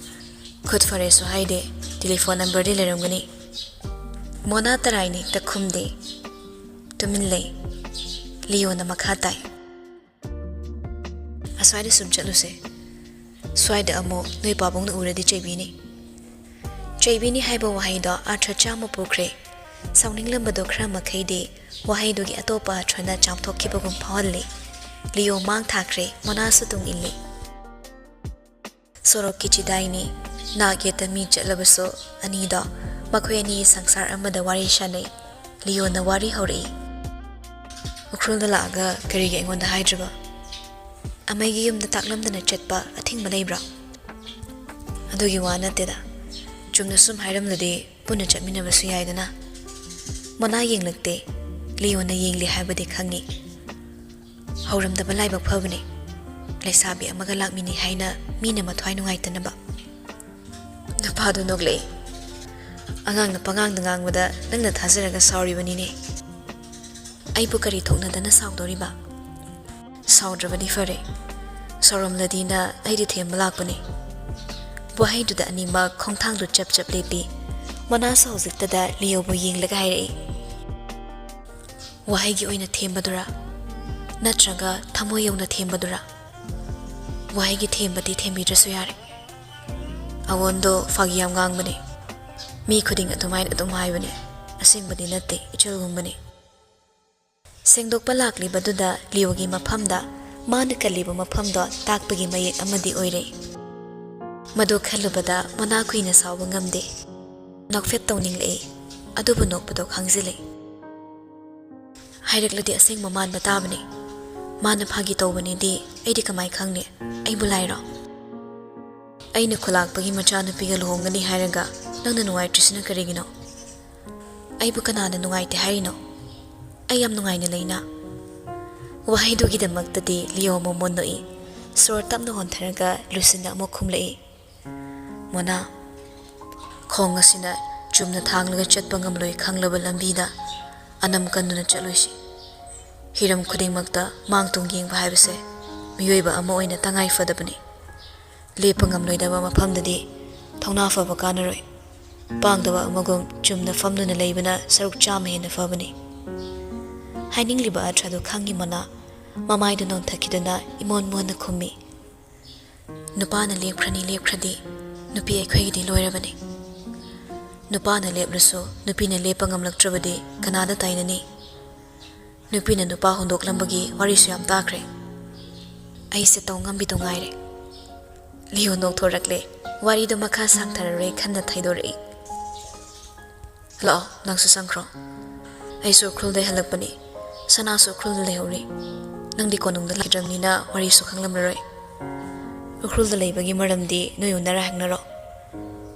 "ꯈꯨꯠ ꯐꯔꯦꯁꯨ ꯍꯥꯏꯗꯦ, ꯇꯦꯂꯤꯐꯣꯟ ꯅꯝꯕꯔꯗꯤ ꯂꯩꯔꯝꯒꯅꯤ꯫" ꯃꯣꯅꯥ ꯇꯔꯥꯏꯅ ꯍꯦꯛꯇ ꯈꯨꯝꯗꯦ꯫ ꯇꯨꯃꯤꯟ ꯂꯩ꯫ ꯂꯤꯌꯣꯅ ꯃꯈꯥ ꯇꯥꯏ꯫ "ꯑꯁ꯭ꯋꯥꯏꯗ ꯁꯨꯝ ꯆꯠꯂꯨꯁꯦ꯫ ꯁ꯭ꯋꯥꯏꯗ ꯑꯃꯨꯛ ꯅꯣꯏ ꯄꯥꯕꯨꯡꯅ ꯎꯔꯗꯤ ꯆꯩꯕꯤꯅꯤ꯫" ꯆꯩꯕꯤꯅꯤ ꯍꯥꯏꯕ ꯋꯥꯍꯩꯗꯣ ꯑꯥꯔꯊ ꯆꯥꯝꯃ ꯄꯨꯈ꯭ꯔꯦ꯫ ꯁꯥꯎꯅꯤꯡꯂꯝꯕꯗꯣ ꯈꯔ ꯃꯈꯩꯗꯤ ꯋꯥꯍꯩꯗꯨꯒꯤ ꯑꯇꯣꯞꯄ ꯑꯥꯔꯊꯅ ꯆꯥꯝꯊꯣꯛꯈꯤꯕꯒꯨꯝ ꯐꯥꯎꯍꯜꯂꯤ꯫ ꯂꯤꯌꯣ ꯃꯥꯡ ꯊꯥꯈ꯭ꯔꯦ, ꯃꯣꯅꯥꯁꯨ ꯇꯨꯡ ꯏꯜꯂꯤ꯫ ꯁꯣꯔꯣꯛꯀꯤ ꯆꯤꯗꯥꯏꯅꯤ꯫ ꯅꯥꯛ ꯌꯦꯠꯇ ꯃꯤ ꯆꯠꯂꯕꯁꯨ ꯑꯅꯤꯗꯣ ꯃꯈꯣꯏ ꯑꯅꯤ ꯁꯪꯁꯥꯔ ꯑꯃꯗ ꯋꯥꯔꯤ ꯁꯥꯅꯩ꯫ ꯂꯤꯌꯣꯅ ꯋꯥꯔꯤ ꯍꯧꯔꯛꯏ꯫ "ꯎꯈ꯭ꯔꯨꯜꯗ ꯂꯥꯛꯑꯒ ꯀꯔꯤꯒꯤ ꯑꯩꯉꯣꯟꯗ ꯍꯥꯏꯗ꯭ꯔꯤꯕ? ꯑꯃꯩꯒꯤ ꯌꯨꯝꯗ ꯇꯥꯛꯂꯝꯗꯅ ꯆꯠꯄ ꯑꯊꯤꯡꯕ ꯂꯩꯕ꯭ꯔꯥ?" "ꯑꯗꯨꯒꯤ ꯋꯥ ꯅꯠꯇꯦꯗ꯫ ꯆꯨꯝꯅ ꯁꯨꯝ ꯍꯥꯏꯔꯝꯂꯗꯤ ꯄꯨꯟꯅ ꯆꯠꯃꯤꯟꯅꯕꯁꯨ ꯌꯥꯏꯗꯅ꯫" ꯃꯣꯅꯥ ꯌꯦꯡꯂꯛꯇꯦ꯫ ꯂꯤꯌꯣꯅ ꯌꯦꯡꯂꯤ ꯍꯥꯏꯕꯗꯤ ꯈꯪꯉꯤ꯫ "ꯍꯧꯔꯝꯗꯕ ꯂꯥꯏꯕꯛ ꯐꯕꯅꯤ꯫ ꯂꯩꯁꯥꯕꯤ ꯑꯃꯒ ꯂꯥꯛꯃꯤꯟꯅꯩ ꯍꯥꯏꯅ ꯃꯤꯅ ꯃꯊ꯭ꯋꯥꯏ ꯅꯨꯡꯉꯥꯏꯇꯅꯕ꯫ ꯅꯨꯄꯥꯗꯨ ꯅꯣꯛꯂꯛꯏ꯫ "ꯑꯉꯥꯡꯅ ꯄꯉꯥꯡꯗ ꯉꯥꯡꯕꯗ ꯅꯪꯅ ꯊꯥꯖꯔꯒ ꯁꯥꯎꯔꯤꯕꯅꯤꯅꯦ꯫ ꯑꯩꯕꯨ ꯀꯔꯤ ꯊꯣꯛꯅꯗꯅ ꯁꯥꯎꯗꯣꯔꯤꯕ? ꯁꯥꯎꯗ꯭ꯔꯕꯗꯤ ꯐꯔꯦ꯫ ꯁꯥꯎꯔꯝꯂꯗꯤꯅ ꯑꯩꯗꯤ ꯊꯦꯝꯕ ꯂꯥꯛꯄꯅꯦ꯫" ꯋꯥꯍꯩꯗꯨꯗ ꯑꯅꯤꯃꯛ ꯈꯣꯡꯊꯥꯡꯗꯨ ꯆꯞ ꯆꯞ ꯂꯦꯞꯄꯤ꯫ ꯃꯣꯅꯥꯁꯨ ꯍꯧꯖꯤꯛꯇꯗ ꯂꯤꯌꯣꯕꯨ ꯌꯦꯡꯂꯒ ꯍꯥꯏꯔꯛꯏ꯫ "ꯋꯥꯍꯩꯒꯤ ꯑꯣꯏꯅ ꯊꯦꯝꯕꯗꯨꯔꯥ? ꯅꯠꯇ꯭ꯔꯒ ꯊꯃꯣꯏ ꯌꯧꯅ ꯊꯦꯝꯕꯗꯨꯔꯥ?" "ꯋꯥꯍꯩꯒꯤ ꯊꯦꯝꯕꯗꯤ ꯊꯦꯝꯕꯤꯗ꯭ꯔꯁꯨ ꯌꯥꯔꯦ꯫ ꯑꯋꯣꯟꯗꯣ ꯐꯥꯒꯤ ꯌꯥꯝ ꯉꯥꯡꯕꯅꯦ꯫ ꯃꯤ ꯈꯨꯗꯤꯡ ꯑꯗꯨꯃꯥꯏꯅ ꯑꯗꯨꯝ ꯍꯥꯏꯕꯅꯦ꯫ ꯑꯁꯦꯡꯕꯗꯤ ꯅꯠꯇꯦ, ꯏꯆꯜꯒꯨꯝꯕꯅꯦ꯫" ꯁꯦꯡꯗꯣꯛꯄ ꯂꯥꯛꯂꯤꯕꯗꯨꯗ ꯂꯤꯌꯣꯒꯤ ꯃꯐꯝꯗ ꯃꯥꯅ ꯀꯜꯂꯤꯕ ꯃꯐꯝꯗꯣ ꯇꯥꯛꯄꯒꯤ ꯃꯌꯦꯛ ꯑꯃꯗꯤ ꯑꯣꯏꯔꯦ꯫ ꯃꯗꯨ ꯈꯜꯂꯨꯕꯗ ꯃꯣꯅꯥ ꯀꯨꯏꯅ ꯁꯥꯎꯕ ꯉꯝꯗꯦ꯫ ꯅꯣꯛꯐꯦꯠ ꯇꯧꯅꯤꯡꯂꯛꯏ, ꯑꯗꯨꯕꯨ ꯅꯣꯛꯄꯗꯣ ꯈꯥꯡꯖꯤꯜꯂꯤ꯫ "ꯍꯥꯏꯔꯛꯂꯗꯤ ꯑꯁꯦꯡꯕ ꯃꯥꯟꯕ ꯇꯥꯕꯅꯤ꯫ ꯃꯥꯅ ꯐꯥꯒꯤ ꯇꯧꯕꯅꯤꯗꯤ ꯑꯩꯗꯤ ꯀꯃꯥꯏ ꯈꯪꯅꯤ? ꯑꯩꯕꯨ ꯂꯥꯏꯔꯣ? ꯑꯩꯅ ꯈꯨꯂꯥꯛꯄꯒꯤ ꯃꯆꯥꯅꯨꯄꯤꯒ ꯂꯨꯍꯣꯡꯒꯅꯤ ꯍꯥꯏꯔꯒ ꯅꯪꯅ ꯅꯨꯡꯉꯥꯏꯇ꯭ꯔꯤꯁꯤꯅ ꯀꯔꯤꯒꯤꯅꯣ? ꯑꯩꯕꯨ ꯀꯅꯥꯅ ꯅꯨꯡꯉꯥꯏꯇꯦ ꯍꯥꯏꯔꯤꯅꯣ? ꯑꯩ ꯌꯥꯝ ꯅꯨꯡꯉꯥꯏꯅ ꯂꯩꯅ꯫" ꯋꯥꯍꯩꯗꯨꯒꯤꯗꯃꯛꯇꯗꯤ ꯂꯤꯌꯣ ꯃꯣꯃꯣꯟ ꯅꯣꯛꯏ꯫ ꯁꯣꯔ ꯇꯞꯅ ꯍꯣꯟꯊꯔꯒ ꯂꯨꯁꯤꯟꯅ ꯑꯃꯨꯛ ꯈꯨꯝꯂꯛꯏ꯫ "ꯃꯣꯅꯥ, ꯈꯣꯡ ꯑꯁꯤꯅ ꯆꯨꯝꯅ ꯊꯥꯡꯂꯒ ꯆꯠꯄ ꯉꯝꯂꯣꯏ ꯈꯪꯂꯕ ꯂꯝꯕꯤꯗ ꯑꯅꯝ ꯀꯟꯗꯨꯅ ꯆꯠꯂꯣꯏꯁꯤ꯫ ꯍꯤꯔꯝ ꯈꯨꯗꯤꯡꯃꯛꯇ ꯃꯥꯡ ꯇꯨꯡ ꯌꯦꯡꯕ ꯍꯥꯏꯕꯁꯦ ꯃꯤꯑꯣꯏꯕ ꯑꯃ ꯑꯣꯏꯅ ꯇꯉꯥꯏ ꯐꯗꯕꯅꯤ꯫ ꯂꯦꯞꯄ ꯉꯝꯂꯣꯏꯗꯕ ꯃꯐꯝꯗꯗꯤ ꯊꯧꯅꯥ ꯐꯕ ꯀꯥꯟꯅꯔꯣꯏ꯫ ꯄꯥꯡꯗꯕ ꯑꯃꯒꯨꯝ ꯆꯨꯝꯅ ꯐꯝꯗꯨꯅ ꯂꯩꯕꯅ ꯁꯔꯨꯛ ꯆꯥꯝꯃ ꯍꯦꯟꯅ ꯐꯕꯅꯤ꯫" ꯍꯥꯏꯅꯤꯡꯂꯤꯕ ꯑꯔꯊꯗꯨ ꯈꯪꯉꯤ ꯃꯣꯅꯥ꯫ ꯃꯃꯥꯏꯗꯨ ꯅꯣꯟꯊꯈꯤꯗꯨꯅ ꯏꯃꯣꯟ ꯃꯣꯟꯅ ꯈꯨꯝꯃꯤ꯫ "ꯅꯨꯄꯥꯅ ꯂꯦꯞꯈ꯭ꯔꯅꯤ ꯂꯦꯞꯈ꯭ꯔꯗꯤ ꯅꯨꯄꯤ ꯑꯩꯈꯣꯏꯒꯤꯗꯤ ꯂꯣꯏꯔꯕꯅꯤ꯫ ꯅꯨꯄꯥꯅ ꯂꯦꯞꯂꯁꯨ ꯅꯨꯄꯤꯅ ꯂꯦꯞꯄ ꯉꯝꯂꯛꯇ꯭ꯔꯕꯗꯤ ꯀꯅꯥꯗ ꯇꯥꯏꯅꯅꯤ? ꯅꯨꯄꯤꯅ ꯅꯨꯄꯥ ꯍꯨꯟꯗꯣꯛꯂꯝꯕꯒꯤ ꯋꯥꯔꯤꯁꯨ ꯌꯥꯝ ꯇꯥꯈ꯭ꯔꯦ꯫" ꯑꯩꯁꯦ ꯇꯧ ꯉꯝꯕꯤꯗꯨ ꯉꯥꯏꯔꯦ꯫ ꯂꯤꯌꯣ ꯅꯣꯛꯊꯣꯔꯛꯂꯦ꯫ ꯋꯥꯔꯤꯗꯨ ꯃꯈꯥ ꯁꯥꯡꯊꯔꯔꯣꯏ ꯈꯟꯅ ꯊꯩꯗꯣꯔꯛꯏ꯫ "ꯂꯥꯛꯑꯣ, ꯅꯪꯁꯨ ꯆꯪꯈ꯭ꯔꯣ꯫ ꯑꯩꯁꯨ ꯎꯈ꯭ꯔꯨꯜꯗꯩ ꯍꯜꯂꯛꯄꯅꯤ꯫ ꯁꯅꯥꯁꯨ ꯎꯈ꯭ꯔꯨꯜꯗ ꯂꯩꯍꯧꯔꯤ꯫ ꯅꯪꯗꯤ ꯀꯣꯅꯨꯡꯗ ꯂꯩꯈꯤꯗ꯭ꯔꯕꯅꯤꯅ ꯋꯥꯔꯤꯁꯨ ꯈꯪꯂꯝꯂꯔꯣꯏ꯫ ꯎꯈ꯭ꯔꯨꯜꯗ ꯂꯩꯕꯒꯤ ꯃꯔꯝꯗꯤ ꯅꯣꯏ ꯎꯅꯔ ꯍꯪꯅꯔꯣ꯫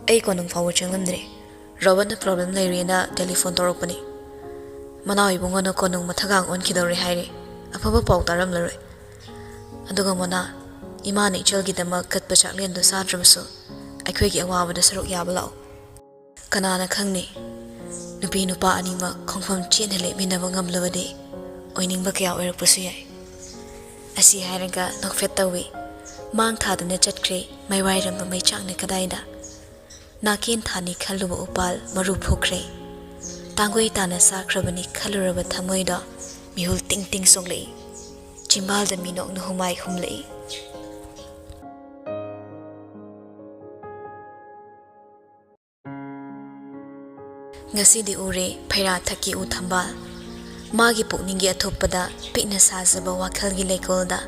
ꯑꯩ ꯀꯣꯅꯨꯡ ꯐꯥꯎꯕ ꯆꯪꯂꯝꯗ꯭ꯔꯤ꯫ ꯔꯣꯕꯟꯅ ꯄ꯭ꯔꯣꯕ꯭ꯂꯦꯝ ꯂꯩꯔꯦꯅ ꯇꯦꯂꯤꯐꯣꯟ ꯇꯧꯔꯛꯄꯅꯤ꯫ ꯃꯅꯥꯎ ꯏꯕꯨꯡꯉꯣꯅ ꯀꯣꯅꯨꯡ ꯃꯊꯛꯒꯥꯡ ꯑꯣꯟꯈꯤꯗꯧꯔꯦ ꯍꯥꯏꯔꯤ꯫ ꯑꯐꯕ ꯄꯥꯎ ꯇꯥꯔꯝꯂꯔꯣꯏ꯫ ꯑꯗꯨꯒ ꯃꯣꯅꯥ, ꯏꯃꯥꯅ ꯏꯆꯜꯒꯤꯗꯃꯛ ꯀꯠꯄ ꯆꯥꯛꯂꯦꯟꯗꯨ ꯆꯥꯗ꯭ꯔꯕꯁꯨ ꯑꯩꯈꯣꯏꯒꯤ ꯑꯋꯥꯕꯗ ꯁꯔꯨꯛ ꯌꯥꯕ ꯂꯥꯛꯎ꯫ ꯀꯅꯥꯅ ꯈꯪꯅꯤ, ꯅꯨꯄꯤ ꯅꯨꯄꯥ ꯑꯅꯤꯃꯛ ꯈꯣꯡꯐꯝ ꯆꯦꯠꯅ ꯂꯦꯞꯃꯤꯟꯅꯕ ꯉꯝꯂꯕꯗꯤ ꯑꯣꯏꯅꯤꯡꯕ ꯀꯌꯥ ꯑꯣꯏꯔꯛꯄꯁꯨ ꯌꯥꯏ꯫ ꯑꯁꯤ ꯍꯥꯏꯔꯒ ꯅꯣꯛꯐꯦꯠ ꯇꯧꯏ꯫ ꯃꯥꯡ ꯊꯥꯗꯨꯅ ꯆꯠꯈ꯭ꯔꯦ ꯃꯩꯋꯥꯏꯔꯝꯕ ꯃꯩꯆꯥꯛꯅ ꯀꯗꯥꯏꯗ꯫ ꯅꯥꯀꯦꯟ ꯊꯥꯅꯤ ꯈꯜꯂꯨꯕ ꯎꯄꯥꯜ ꯃꯔꯨ ꯐꯨꯛꯈ꯭ꯔꯦ꯫ ꯇꯥꯡꯒꯣꯏ ꯇꯥꯅ ꯆꯥꯈ꯭ꯔꯕꯅꯤ ꯈꯜꯂꯨꯔꯕ ꯊꯃꯣꯏꯗꯣ ꯃꯤꯍꯨꯜ ꯇꯤꯡ ꯇꯤꯡ ꯆꯣꯡꯂꯛꯏ꯫ ꯆꯤꯝꯕꯥꯜꯗ ꯃꯤꯅꯣꯛꯅ ꯍꯨꯃꯥꯏ ꯍꯨꯝꯂꯛꯏ꯫ ꯉꯁꯤꯗꯤ ꯎꯔꯦ ꯐꯩꯔꯥ ꯊꯛꯀꯤ ꯎ ꯊꯝꯕꯥꯜ꯫ ꯃꯥꯒꯤ ꯄꯨꯛꯅꯤꯡꯒꯤ ꯑꯊꯨꯞꯄꯗ ꯄꯤꯛꯅ ꯁꯥꯖꯕ ꯋꯥꯈꯜꯒꯤ ꯂꯩꯀꯣꯜꯗ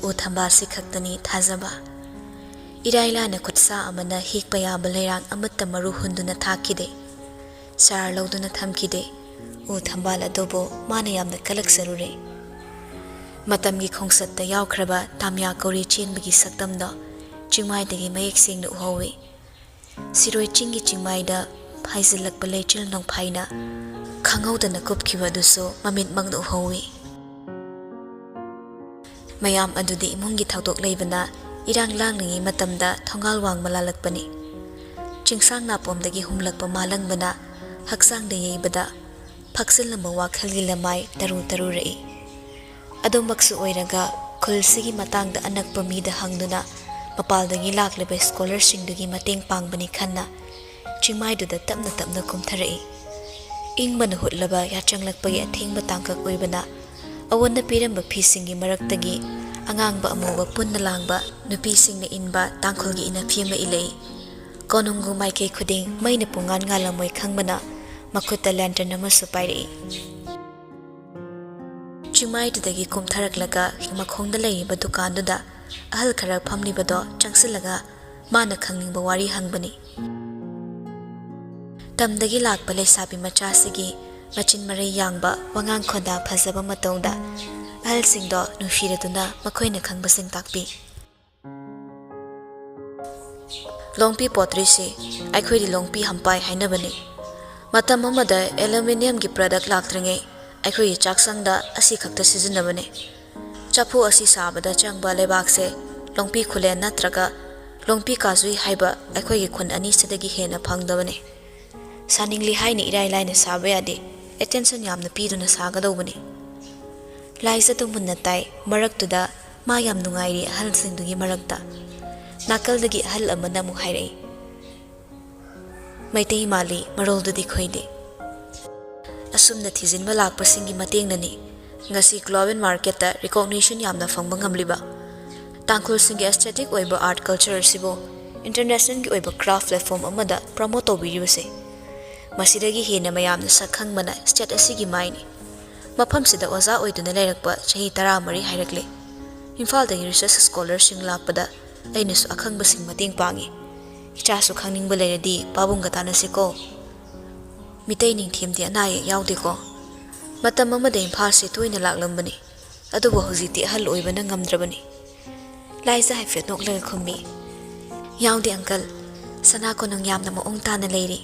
ꯎ ꯊꯝꯕꯥꯜꯁꯤ ꯈꯛꯇꯅꯤ ꯊꯥꯖꯕ꯫ ꯏꯔꯥꯏ ꯂꯥꯏꯅ ꯈꯨꯠꯁꯥ ꯑꯃꯅ ꯍꯦꯛꯄ ꯌꯥꯕ ꯂꯩꯔꯥꯡ ꯑꯃꯠꯇ ꯃꯔꯨ ꯍꯨꯟꯗꯨꯅ ꯊꯥꯛꯈꯤꯗꯦ꯫ ꯆꯥꯔ ꯂꯧꯗꯨꯅ ꯊꯝꯈꯤꯗꯦ꯫ ꯎ ꯊꯝꯕꯥꯜ ꯑꯗꯨꯕꯨ ꯃꯥꯅ ꯌꯥꯝꯅ ꯀꯂꯛꯆꯔꯨꯔꯦ꯫ ꯃꯇꯝꯒꯤ ꯈꯣꯡꯆꯠꯇ ꯌꯥꯎꯈ꯭ꯔꯕ ꯇꯥꯃꯤꯌꯥ ꯀꯧꯔꯤ ꯆꯦꯟꯕꯒꯤ ꯁꯛꯇꯝꯗꯣ ꯆꯤꯡꯃꯥꯏꯗꯒꯤ ꯃꯌꯦꯛ ꯁꯦꯡꯅ ꯎꯍꯧꯏ꯫ ꯁꯤꯔꯣꯏ ꯆꯤꯡꯒꯤ ꯆꯤꯡꯃꯥꯏꯗ ꯐꯥꯏꯖꯤꯜꯂꯛꯄ ꯂꯩꯆꯤꯜ ꯅꯣꯡꯐꯥꯏꯅ ꯈꯪꯍꯧꯗꯅ ꯀꯨꯞꯈꯤꯕ ꯑꯗꯨꯁꯨ ꯃꯃꯤꯠꯃꯛꯅ ꯎꯍꯧꯏ꯫ ꯃꯌꯥꯝ ꯑꯗꯨꯗꯤ ꯏꯃꯨꯡꯒꯤ ꯊꯧꯗꯣꯛ ꯂꯩꯕꯅ ꯏꯔꯥꯡ ꯂꯥꯡꯂꯤꯉꯩ ꯃꯇꯝꯗ ꯊꯣꯡꯒꯥꯜ ꯋꯥꯡꯃ ꯂꯥꯜꯂꯛꯄꯅꯤ꯫ ꯆꯤꯡꯁꯥꯡ ꯅꯥꯄꯣꯝꯗꯒꯤ ꯍꯨꯝꯂꯛꯄ ꯃꯥꯂꯪꯕꯅ ꯍꯛꯆꯥꯡꯗ ꯌꯩꯕꯗ ꯐꯛꯆꯤꯜꯂꯝꯕ ꯋꯥꯈꯜꯒꯤ ꯂꯃꯥꯏ ꯇꯔꯨ ꯇꯔꯨꯔꯛꯏ꯫ ꯑꯗꯨꯃꯛꯁꯨ ꯑꯣꯏꯔꯒ ꯈꯨꯜꯁꯤꯒꯤ ꯃꯇꯥꯡꯗ ꯑꯅꯛꯄ ꯃꯤꯗ ꯍꯪꯗꯨꯅ ꯃꯄꯥꯜꯗꯒꯤ ꯂꯥꯛꯂꯤꯕ ꯁ꯭ꯀꯣꯂꯔꯁꯤꯡꯗꯨꯒꯤ ꯃꯇꯦꯡ ꯄꯥꯡꯕꯅꯤ ꯈꯟꯅ ꯆꯤꯡꯃꯥꯏꯗꯨꯗ ꯇꯞꯅ ꯇꯞꯅ ꯀꯨꯝꯊꯔꯛꯏ꯫ ꯏꯪꯕꯅ ꯍꯨꯠꯂꯕ ꯌꯥꯆꯪꯂꯛꯄꯒꯤ ꯑꯊꯦꯡꯕ ꯇꯥꯡꯀꯛ ꯑꯣꯏꯕꯅ ꯑꯋꯣꯟꯅ ꯄꯤꯔꯝꯕ ꯐꯤꯁꯤꯡꯒꯤ ꯃꯔꯛꯇꯒꯤ ꯑꯉꯥꯡꯕ ꯑꯃꯨꯕ ꯄꯨꯟꯅ ꯂꯥꯡꯕ ꯅꯨꯄꯤꯁꯤꯡꯅ ꯏꯟꯕ ꯇꯥꯡꯈꯨꯜꯒꯤ ꯏꯅꯐꯤ ꯑꯃ ꯏꯜꯂꯛꯏ꯫ ꯀꯣꯅꯨꯡꯒꯨ ꯃꯥꯏꯀꯩ ꯈꯨꯗꯤꯡ ꯃꯩꯅ ꯄꯨꯡꯉꯥꯟ ꯉꯥꯜꯂꯝꯃꯣꯏ ꯈꯪꯕꯅ ꯃꯈꯨꯠꯇ ꯂꯦꯟꯇꯔꯟ ꯑꯃꯁꯨ ꯄꯥꯏꯔꯛꯏ꯫ ꯆꯤꯡꯃꯥꯏꯗꯨꯗꯒꯤ ꯀꯨꯝꯊꯔꯛꯂꯒ ꯃꯈꯣꯡꯗ ꯂꯩꯔꯤꯕ ꯗꯨꯀꯥꯟꯗꯨꯗ ꯑꯍꯜ ꯈꯔ ꯐꯝꯂꯤꯕꯗꯣ ꯆꯪꯁꯤꯜꯂꯒ ꯃꯥꯅ ꯈꯪꯅꯤꯡꯕ ꯋꯥꯔꯤ ꯍꯪꯕꯅꯤ꯫ ꯇꯝꯗꯒꯤ ꯂꯥꯛꯄ ꯂꯩꯁꯥꯕꯤ ꯃꯆꯥꯁꯤꯒꯤ ꯃꯆꯤꯟ ꯃꯔꯩ ꯌꯥꯡꯕ ꯋꯥꯉꯥꯡ ꯈꯣꯟꯗꯥ ꯐꯖꯕ ꯃꯇꯧꯗ ꯑꯍꯜꯁꯤꯡꯗꯣ ꯅꯨꯡꯁꯤꯔꯗꯨꯅ ꯃꯈꯣꯏꯅ ꯈꯪꯕꯁꯤꯡ ꯇꯥꯛꯄꯤ꯫ ꯂꯣꯡꯄꯤ ꯄꯣꯠꯇ꯭ꯔꯤꯁꯤ ꯑꯩꯈꯣꯏꯗꯤ ꯂꯣꯡꯄꯤ ꯍꯝꯄꯥꯏ ꯍꯥꯏꯅꯕꯅꯤ꯫ ꯃꯇꯝ ꯑꯃꯗ ꯑꯦꯂꯨꯃꯤꯅꯤꯌꯝꯒꯤ ꯄ꯭ꯔꯗꯛ ꯂꯥꯛꯇ꯭ꯔꯤꯉꯩ ꯑꯩꯈꯣꯏꯒꯤ ꯆꯥꯛꯁꯪꯗ ꯑꯁꯤ ꯈꯛꯇ ꯁꯤꯖꯤꯟꯅꯕꯅꯤ꯫ ꯆꯐꯨ ꯑꯁꯤ ꯁꯥꯕꯗ ꯆꯪꯕ ꯂꯩꯕꯥꯛꯁꯦ ꯂꯣꯡꯄꯤ ꯈꯨꯂꯦꯟ ꯅꯠꯇ꯭ꯔꯒ ꯂꯣꯡꯄꯤ ꯀꯥꯖꯨꯏ ꯍꯥꯏꯕ ꯑꯩꯈꯣꯏꯒꯤ ꯈꯨꯟ ꯑꯅꯤꯁꯤꯗꯒꯤ ꯍꯦꯟꯅ ꯐꯪꯗꯕꯅꯤ꯫ ꯁꯥꯅꯤꯡꯂꯤ ꯍꯥꯏꯅ ꯏꯔꯥꯏ ꯂꯥꯏꯅ ꯁꯥꯕ ꯌꯥꯗꯦ, ꯑꯦꯇꯦꯟꯁꯟ ꯌꯥꯝꯅ ꯄꯤꯗꯨꯅ ꯁꯥꯒꯗꯧꯕꯅꯤ꯫ ꯂꯥꯏꯖꯗꯨ ꯃꯨꯟꯅ ꯇꯥꯏ꯫ ꯃꯔꯛꯇꯨꯗ ꯃꯥ ꯌꯥꯝ ꯅꯨꯡꯉꯥꯏꯔꯤ ꯑꯍꯜꯁꯤꯡꯗꯨꯒꯤ ꯃꯔꯛꯇ꯫ ꯅꯥꯀꯜꯗꯒꯤ ꯑꯍꯜ ꯑꯃꯅ ꯑꯃꯨꯛ ꯍꯥꯏꯔꯛꯏ, "ꯃꯩꯇꯩ ꯃꯥꯜꯂꯤ, ꯃꯔꯣꯜꯗꯨꯗꯤ ꯈꯣꯏꯗꯦ"꯫ ꯑꯁꯨꯝꯅ ꯊꯤꯖꯤꯟꯕ ꯂꯥꯛꯄꯁꯤꯡꯒꯤ ꯃꯇꯦꯡꯅꯅꯤ ꯉꯁꯤ ꯒ꯭ꯂꯣꯕꯦꯜ ꯃꯥꯔꯀꯦꯠꯇ ꯔꯤꯀꯣꯛꯅꯤꯁꯟ ꯌꯥꯝꯅ ꯐꯪꯕ ꯉꯝꯂꯤꯕ꯫ ꯇꯥꯡꯈꯨꯜꯁꯤꯡꯒꯤ ꯑꯦꯁꯊꯦꯇꯤꯛ ꯑꯣꯏꯕ ꯑꯥꯔꯠ ꯀꯜꯆꯔ ꯑꯁꯤꯕꯨ ꯏꯟꯇꯔꯅꯦꯁꯅꯦꯜꯒꯤ ꯑꯣꯏꯕ ꯀ꯭ꯔꯥꯐ ꯄ꯭ꯂꯦꯠꯐꯣꯝ ꯑꯃꯗ ꯄ꯭ꯔꯃꯣꯠ ꯇꯧꯕꯤꯔꯤꯕꯁꯦ꯫ ꯃꯁꯤꯗꯒꯤ ꯍꯦꯟꯅ ꯃꯌꯥꯝꯅ ꯁꯛ ꯈꯪꯕꯅ ꯁ꯭ꯇꯦꯠ ꯑꯁꯤꯒꯤ ꯃꯥꯏꯅꯤ꯫ ꯃꯐꯝꯁꯤꯗ ꯑꯣꯖꯥ ꯑꯣꯏꯗꯨꯅ ꯂꯩꯔꯛꯄ ꯆꯍꯤ ꯇꯔꯥꯃꯔꯤ ꯍꯥꯏꯔꯛꯂꯦ꯫ ꯏꯝꯐꯥꯜꯗꯒꯤ ꯔꯤꯁꯔꯁ ꯁ꯭ꯀꯣꯂꯔꯁꯤꯡ ꯂꯥꯛꯄꯗ ꯑꯩꯅꯁꯨ ꯑꯈꯪꯕꯁꯤꯡ ꯃꯇꯦꯡ ꯄꯥꯡꯉꯤ꯫ ꯏꯆꯥꯁꯨ ꯈꯪꯅꯤꯡꯕ ꯂꯩꯔꯗꯤ ꯄꯥꯕꯨꯡꯒ ꯇꯥꯟꯅꯁꯤꯀꯣ꯫ ꯃꯤꯇꯩ ꯅꯤꯡꯊꯦꯝꯗꯤ ꯑꯅꯥ ꯑꯌꯦꯛ ꯌꯥꯎꯗꯦꯀꯣ꯫ ꯃꯇꯝ ꯑꯃꯗ ꯏꯝꯐꯥꯜꯁꯤ ꯇꯣꯏꯅ ꯂꯥꯛꯂꯝꯕꯅꯤ, ꯑꯗꯨꯕꯨ ꯍꯧꯖꯤꯛꯇꯤ ꯑꯍꯜ ꯑꯣꯏꯕꯅ ꯉꯝꯗ꯭ꯔꯕꯅꯤ꯫ ꯂꯥꯏꯖ ꯍꯥꯏꯐꯦꯠ ꯅꯣꯛꯂꯒ ꯈꯨꯝꯃꯤ, "ꯌꯥꯎꯗꯦ ꯑꯪꯀꯜ, ꯁꯅꯥ ꯀꯣꯅꯨꯡ ꯌꯥꯝꯅ ꯃꯑꯣꯡ ꯇꯥꯅ ꯂꯩꯔꯤ"꯫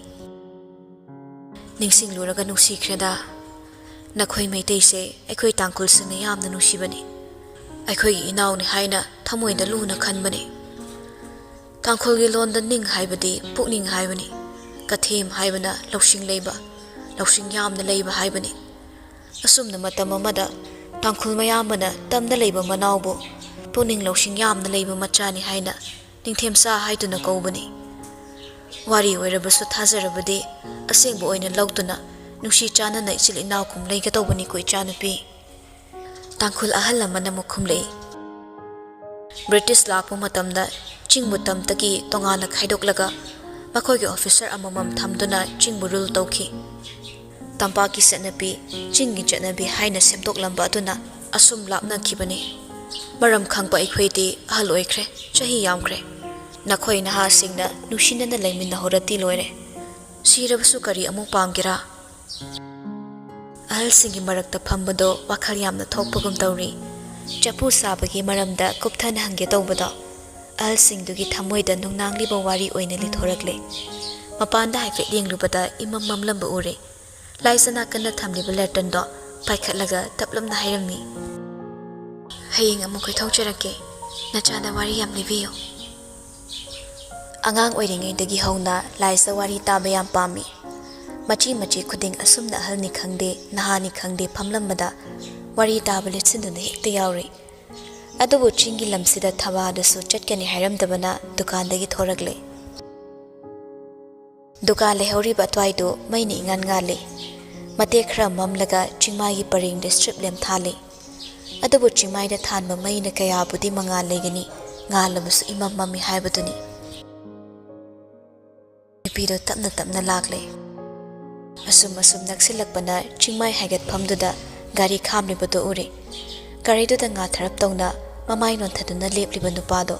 ꯅꯤꯡꯁꯤꯡꯂꯨꯔꯒ ꯅꯨꯡꯁꯤꯈ꯭ꯔꯦꯗ꯫ ꯅꯈꯣꯏ ꯃꯩꯇꯩꯁꯦ ꯑꯩꯈꯣꯏ ꯇꯥꯡꯈꯨꯜꯁꯤꯡꯅ ꯌꯥꯝꯅ ꯅꯨꯡꯁꯤꯕꯅꯤ꯫ ꯑꯩꯈꯣꯏꯒꯤ ꯏꯅꯥꯎꯅꯤ ꯍꯥꯏꯅ ꯊꯃꯣꯏꯗ ꯂꯨꯅ ꯈꯟꯕꯅꯤ꯫ ꯇꯥꯡꯈꯨꯜꯒꯤ ꯂꯣꯟꯗ ꯅꯤꯡ ꯍꯥꯏꯕꯗꯤ ꯄꯨꯛꯅꯤꯡ ꯍꯥꯏꯕꯅꯤ꯫ ꯀꯊꯦꯝ ꯍꯥꯏꯕꯅ ꯂꯧꯁꯤꯡ ꯂꯩꯕ, ꯂꯧꯁꯤꯡ ꯌꯥꯝꯅ ꯂꯩꯕ ꯍꯥꯏꯕꯅꯤ꯫ ꯑꯁꯨꯝꯅ ꯃꯇꯝ ꯑꯃꯗ ꯇꯥꯡꯈꯨꯜ ꯃꯌꯥꯝꯕꯅ ꯇꯝꯗ ꯂꯩꯕ ꯃꯅꯥꯎꯕꯨ ꯄꯨꯛꯅꯤꯡ ꯂꯧꯁꯤꯡ ꯌꯥꯝꯅ ꯂꯩꯕ ꯃꯆꯥꯅꯤ ꯍꯥꯏꯅ ꯅꯤꯡꯊꯦꯝꯆꯥ ꯍꯥꯏꯗꯨꯅ ꯀꯧꯕꯅꯤ꯫ ꯋꯥꯔꯤ ꯑꯣꯏꯔꯕꯁꯨ ꯊꯥꯖꯔꯕꯗꯤ ꯑꯁꯦꯡꯕ ꯑꯣꯏꯅ ꯂꯧꯗꯨꯅ ꯅꯨꯡꯁꯤ ꯆꯥꯟꯅꯅ ꯏꯆꯤꯜ ꯏꯅꯥꯎ ꯀꯨꯝ ꯂꯩꯒꯗꯧꯕꯅꯤꯀꯣ ꯏꯆꯥꯅꯨꯄꯤ꯫ ꯇꯥꯡꯈꯨꯜ ꯑꯍꯜ ꯑꯃꯅ ꯑꯃꯨꯛ ꯈꯨꯝꯂꯛꯏ, "ꯕ꯭ꯔꯤꯇꯤꯁ ꯂꯥꯛꯄ ꯃꯇꯝꯗ ꯆꯤꯡꯕꯨ ꯇꯝꯇꯒꯤ ꯇꯣꯉꯥꯟꯅ ꯈꯥꯏꯗꯣꯛꯂꯒ ꯃꯈꯣꯏꯒꯤ ꯑꯣꯐꯤꯁꯔ ꯑꯃꯃꯝ ꯊꯝꯗꯨꯅ ꯆꯤꯡꯕꯨ ꯔꯨꯜ ꯇꯧꯈꯤ꯫ ꯇꯝꯄꯥꯛꯀꯤ ꯆꯠꯅꯕꯤ, ꯆꯤꯡꯒꯤ ꯆꯠꯅꯕꯤ ꯍꯥꯏꯅ ꯁꯦꯝꯗꯣꯛꯂꯝꯕ ꯑꯗꯨꯅ ꯑꯁꯨꯝ ꯂꯥꯞꯅꯈꯤꯕꯅꯤ꯫ ꯃꯔꯝ ꯈꯪꯕ ꯑꯩꯈꯣꯏꯗꯤ ꯑꯍꯜ ꯑꯣꯏꯈ꯭ꯔꯦ, ꯆꯍꯤ ꯌꯥꯝꯈ꯭ꯔꯦ꯫ ꯅꯈꯣꯏ ꯅꯍꯥꯁꯤꯡꯅ ꯅꯨꯡꯁꯤꯅꯅ ꯂꯩꯃꯤꯟꯅꯍꯧꯔꯗꯤ ꯂꯣꯏꯔꯦ꯫ ꯁꯤꯔꯕꯁꯨ ꯀꯔꯤ ꯑꯃꯨꯛ ꯄꯥꯝꯒꯦꯔꯥ?" ꯑꯍꯜꯁꯤꯡꯒꯤ ꯃꯔꯛꯇ ꯐꯝꯕꯗꯣ ꯋꯥꯈꯜ ꯌꯥꯝꯅ ꯊꯣꯛꯄꯒꯨꯝ ꯇꯧꯔꯤ꯫ ꯆꯐꯨ ꯁꯥꯕꯒꯤ ꯃꯔꯝꯗ ꯀꯨꯞꯊꯅ ꯍꯪꯒꯦ ꯇꯧꯕꯗꯣ꯫ ꯑꯍꯜꯁꯤꯡꯗꯨꯒꯤ ꯊꯃꯣꯏꯗ ꯅꯨꯡꯅꯥꯡꯂꯤꯕ ꯋꯥꯔꯤ ꯑꯣꯏꯅ ꯂꯤꯊꯣꯔꯛꯂꯦ꯫ ꯃꯄꯥꯟꯗ ꯍꯥꯏꯐꯦꯠ ꯌꯦꯡꯂꯨꯕꯗ ꯏꯃꯝ ꯃꯝꯂꯝꯕ ꯎꯔꯦ꯫ ꯂꯥꯏꯖ ꯅꯥꯀꯟꯗ ꯊꯝꯂꯤꯕ ꯂꯦꯇꯔꯟꯗꯣ ꯄꯥꯏꯈꯠꯂꯒ ꯇꯞꯂꯞꯅ ꯍꯥꯏꯔꯝꯃꯤ, ꯍꯌꯦꯡ ꯑꯃꯨꯛ ꯀꯣꯏꯊꯣꯛꯆꯔꯛꯀꯦ꯫ ꯅꯆꯥꯗ ꯋꯥꯔꯤ ꯌꯥꯝ ꯂꯤꯕꯤꯌꯨ꯫ ꯑꯉꯥꯡ ꯑꯣꯏꯔꯤꯉꯩꯗꯒꯤ ꯍꯧꯅ ꯂꯥꯏꯖ ꯋꯥꯔꯤ ꯇꯥꯕ ꯌꯥꯝ ꯄꯥꯝꯃꯤ꯫ ꯃꯆꯤ ꯃꯆꯤ ꯈꯨꯗꯤꯡ ꯑꯁꯨꯝꯅ ꯑꯍꯜꯅꯤ ꯈꯪꯗꯦ, ꯅꯍꯥꯅꯤ ꯈꯪꯗꯦ ꯐꯝꯂꯝꯕꯗ ꯋꯥꯔꯤ ꯇꯥꯕ ꯂꯤꯠꯁꯤꯟꯗꯨꯅ ꯍꯦꯛꯇ ꯌꯥꯎꯔꯤ꯫ ꯑꯗꯨꯕꯨ ꯆꯤꯡꯒꯤ ꯂꯝꯁꯤꯗ ꯊꯕꯥꯗꯁꯨ ꯆꯠꯀꯅꯤ ꯍꯥꯏꯔꯝꯗꯕꯅ ꯗꯨꯀꯥꯟꯗꯒꯤ ꯊꯣꯔꯛꯂꯦ꯫ ꯗꯨꯀꯥꯟ ꯂꯩꯍꯧꯔꯤꯕ ꯑꯗꯨꯋꯥꯏꯗꯨ ꯃꯩꯅ ꯏꯉꯥꯟ ꯉꯥꯜꯂꯤ꯫ ꯃꯇꯦꯛ ꯈꯔ ꯃꯝꯂꯒ ꯆꯤꯡꯃꯥꯏꯒꯤ ꯄꯔꯦꯡꯗ ꯁ꯭ꯇ꯭ꯔꯤꯠ ꯂꯦꯝꯞ ꯊꯥꯜꯂꯤ꯫ ꯑꯗꯨꯕꯨ ꯆꯤꯡꯃꯥꯏꯗ ꯊꯥꯟꯕ ꯃꯩꯅ ꯀꯌꯥꯕꯨꯗꯤ ꯃꯉꯥꯜ ꯂꯩꯒꯅꯤ, ꯉꯥꯜꯂꯕꯁꯨ ꯏꯃꯝ ꯃꯝꯃꯤ ꯍꯥꯏꯕꯗꯨꯅꯤ꯫ ꯅꯨꯄꯤꯗꯣ ꯇꯞꯅ ꯇꯞꯅ ꯂꯥꯛꯂꯦ꯫ ꯑꯁꯨꯝ ꯑꯁꯨꯝ ꯅꯛꯁꯤꯜꯂꯛꯄꯅ ꯆꯤꯡꯃꯥꯏ ꯍꯥꯏꯒꯠꯐꯝꯗꯨꯗ ꯒꯥꯔꯤ ꯈꯥꯝꯂꯤꯕꯗꯨ ꯎꯔꯦ꯫ ꯒꯥꯔꯤꯗꯨꯗ ꯉꯥꯊꯔꯞ ꯇꯧꯅ ꯃꯃꯥꯏ ꯅꯣꯟꯊꯗꯨꯅ ꯂꯦꯞꯂꯤꯕ ꯅꯨꯄꯥꯗꯣ꯫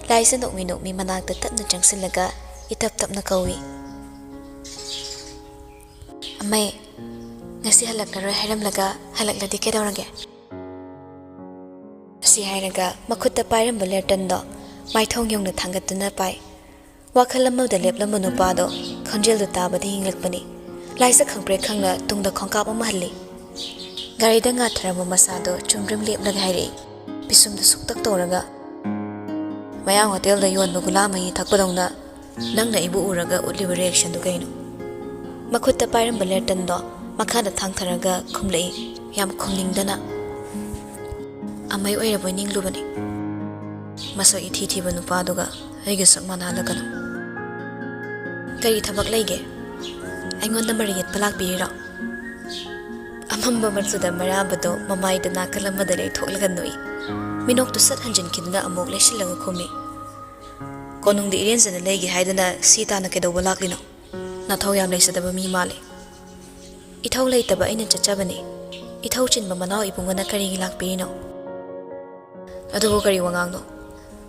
ꯂꯥꯏꯖ ꯅꯣꯛꯃꯤ ꯅꯣꯛꯃꯤ ꯃꯅꯥꯛꯇ ꯇꯞꯅ ꯆꯪꯁꯤꯜꯂꯒ ꯏꯇꯞ ꯇꯞꯅ ꯀꯧꯏ, "ꯑꯃꯩ, ꯉꯁꯤ ꯍꯜꯂꯛꯂꯔꯣꯏ ꯍꯥꯏꯔꯝꯂꯒ ꯍꯜꯂꯛꯂꯗꯤ ꯀꯩꯗꯧꯔꯒꯦ?" ꯑꯁꯤ ꯍꯥꯏꯔꯒ ꯃꯈꯨꯠꯇ ꯄꯥꯏꯔꯝꯕ ꯂꯦꯇꯔꯟꯗꯣ ꯃꯥꯏꯊꯣꯡ ꯌꯧꯅ ꯊꯥꯡꯒꯠꯇꯨꯅ ꯄꯥꯏ꯫ ꯋꯥꯈꯜ ꯑꯃꯗ ꯂꯦꯞꯂꯝꯕ ꯅꯨꯄꯥꯗꯣ ꯈꯣꯟꯖꯦꯜꯗꯨ ꯇꯥꯕꯗ ꯌꯦꯡꯂꯛꯄꯅꯤ꯫ ꯂꯥꯏꯖ ꯈꯪꯄ꯭ꯔꯦꯛ ꯈꯪꯅ ꯇꯨꯡꯗ ꯈꯣꯡꯀꯥꯞ ꯑꯃ ꯍꯜꯂꯤ꯫ ꯒꯥꯔꯤꯗ ꯉꯥꯊꯔꯝꯕ ꯃꯁꯥꯗꯣ ꯆꯨꯝꯗ꯭ꯔꯤꯡ ꯂꯦꯞꯂꯒ ꯍꯥꯏꯔꯛꯏ, ꯄꯤꯁꯨꯝꯗꯨ ꯁꯨꯛꯇꯛ ꯇꯧꯔꯒ, "ꯃꯌꯥꯡ ꯍꯣꯇꯦꯜꯗ ꯌꯣꯟꯕ ꯒꯨꯂꯥ ꯃꯍꯤ ꯊꯛꯄꯗꯧꯅ ꯅꯪꯅ ꯑꯩꯕꯨ ꯎꯔꯒ ꯎꯠꯂꯤꯕ ꯔꯤꯌꯦꯛꯁꯟꯗꯨ ꯀꯩꯅꯣ?" ꯃꯈꯨꯠꯇ ꯄꯥꯏꯔꯝꯕ ꯂꯦꯇꯔꯟꯗꯣ ꯃꯈꯥꯗ ꯊꯥꯡꯊꯔꯒ ꯈꯨꯝꯂꯛꯏ, ꯌꯥꯝ ꯈꯨꯝꯅꯤꯡꯗꯅ, "ꯑꯃꯩ ꯑꯣꯏꯔꯕꯣꯏ ꯅꯤꯡꯂꯨꯕꯅꯤ꯫ ꯃꯁꯛ ꯏꯊꯤ ꯊꯤꯕ ꯅꯨꯄꯥꯗꯨꯒ ꯑꯩꯒ ꯁꯛ ꯃꯥꯟꯅꯍꯜꯂꯛꯀꯅꯨ꯫ ꯀꯔꯤ ꯊꯕꯛ ꯂꯩꯒꯦ? ꯑꯩꯉꯣꯟꯗ ꯃꯔꯩ ꯌꯦꯠꯄ ꯂꯥꯛꯄꯤꯔꯤꯔꯣ?" ꯑꯃꯝꯕ ꯃꯆꯨꯗ ꯃꯔꯥꯕꯗꯣ ꯃꯃꯥꯏꯗ ꯅꯥꯀꯜ ꯑꯃꯗ ꯂꯩꯊꯣꯛꯂꯒ ꯅꯣꯛꯏ꯫ ꯃꯤꯅꯣꯛꯇꯨ ꯁꯠ ꯍꯟꯖꯤꯟꯈꯤꯗꯨꯅ ꯑꯃꯨꯛ ꯂꯩꯁꯤꯜꯂꯒ ꯈꯨꯝꯃꯤ, "ꯀꯣꯅꯨꯡꯗ ꯏꯔꯦꯟꯖꯅ ꯂꯩꯒꯦ ꯍꯥꯏꯗꯨꯅ ꯁꯤ ꯇꯥꯟꯅ ꯀꯩꯗꯧꯕ ꯂꯥꯛꯂꯤꯅꯣ? ꯅꯊꯧ ꯌꯥꯝ ꯂꯩꯖꯗꯕ ꯃꯤ ꯃꯥꯜꯂꯦ꯫" "ꯏꯊꯧ ꯂꯩꯇꯕ ꯑꯩꯅ ꯆꯠꯆꯕꯅꯤ꯫ ꯏꯊꯧ ꯆꯤꯟꯕ ꯃꯅꯥꯎ ꯏꯕꯨꯡꯉꯣꯅ ꯀꯔꯤꯒꯤ ꯂꯥꯛꯄꯤꯔꯤꯅꯣ?" "ꯑꯗꯨꯕꯨ ꯀꯔꯤ ꯋꯥꯉꯥꯡꯅꯣ?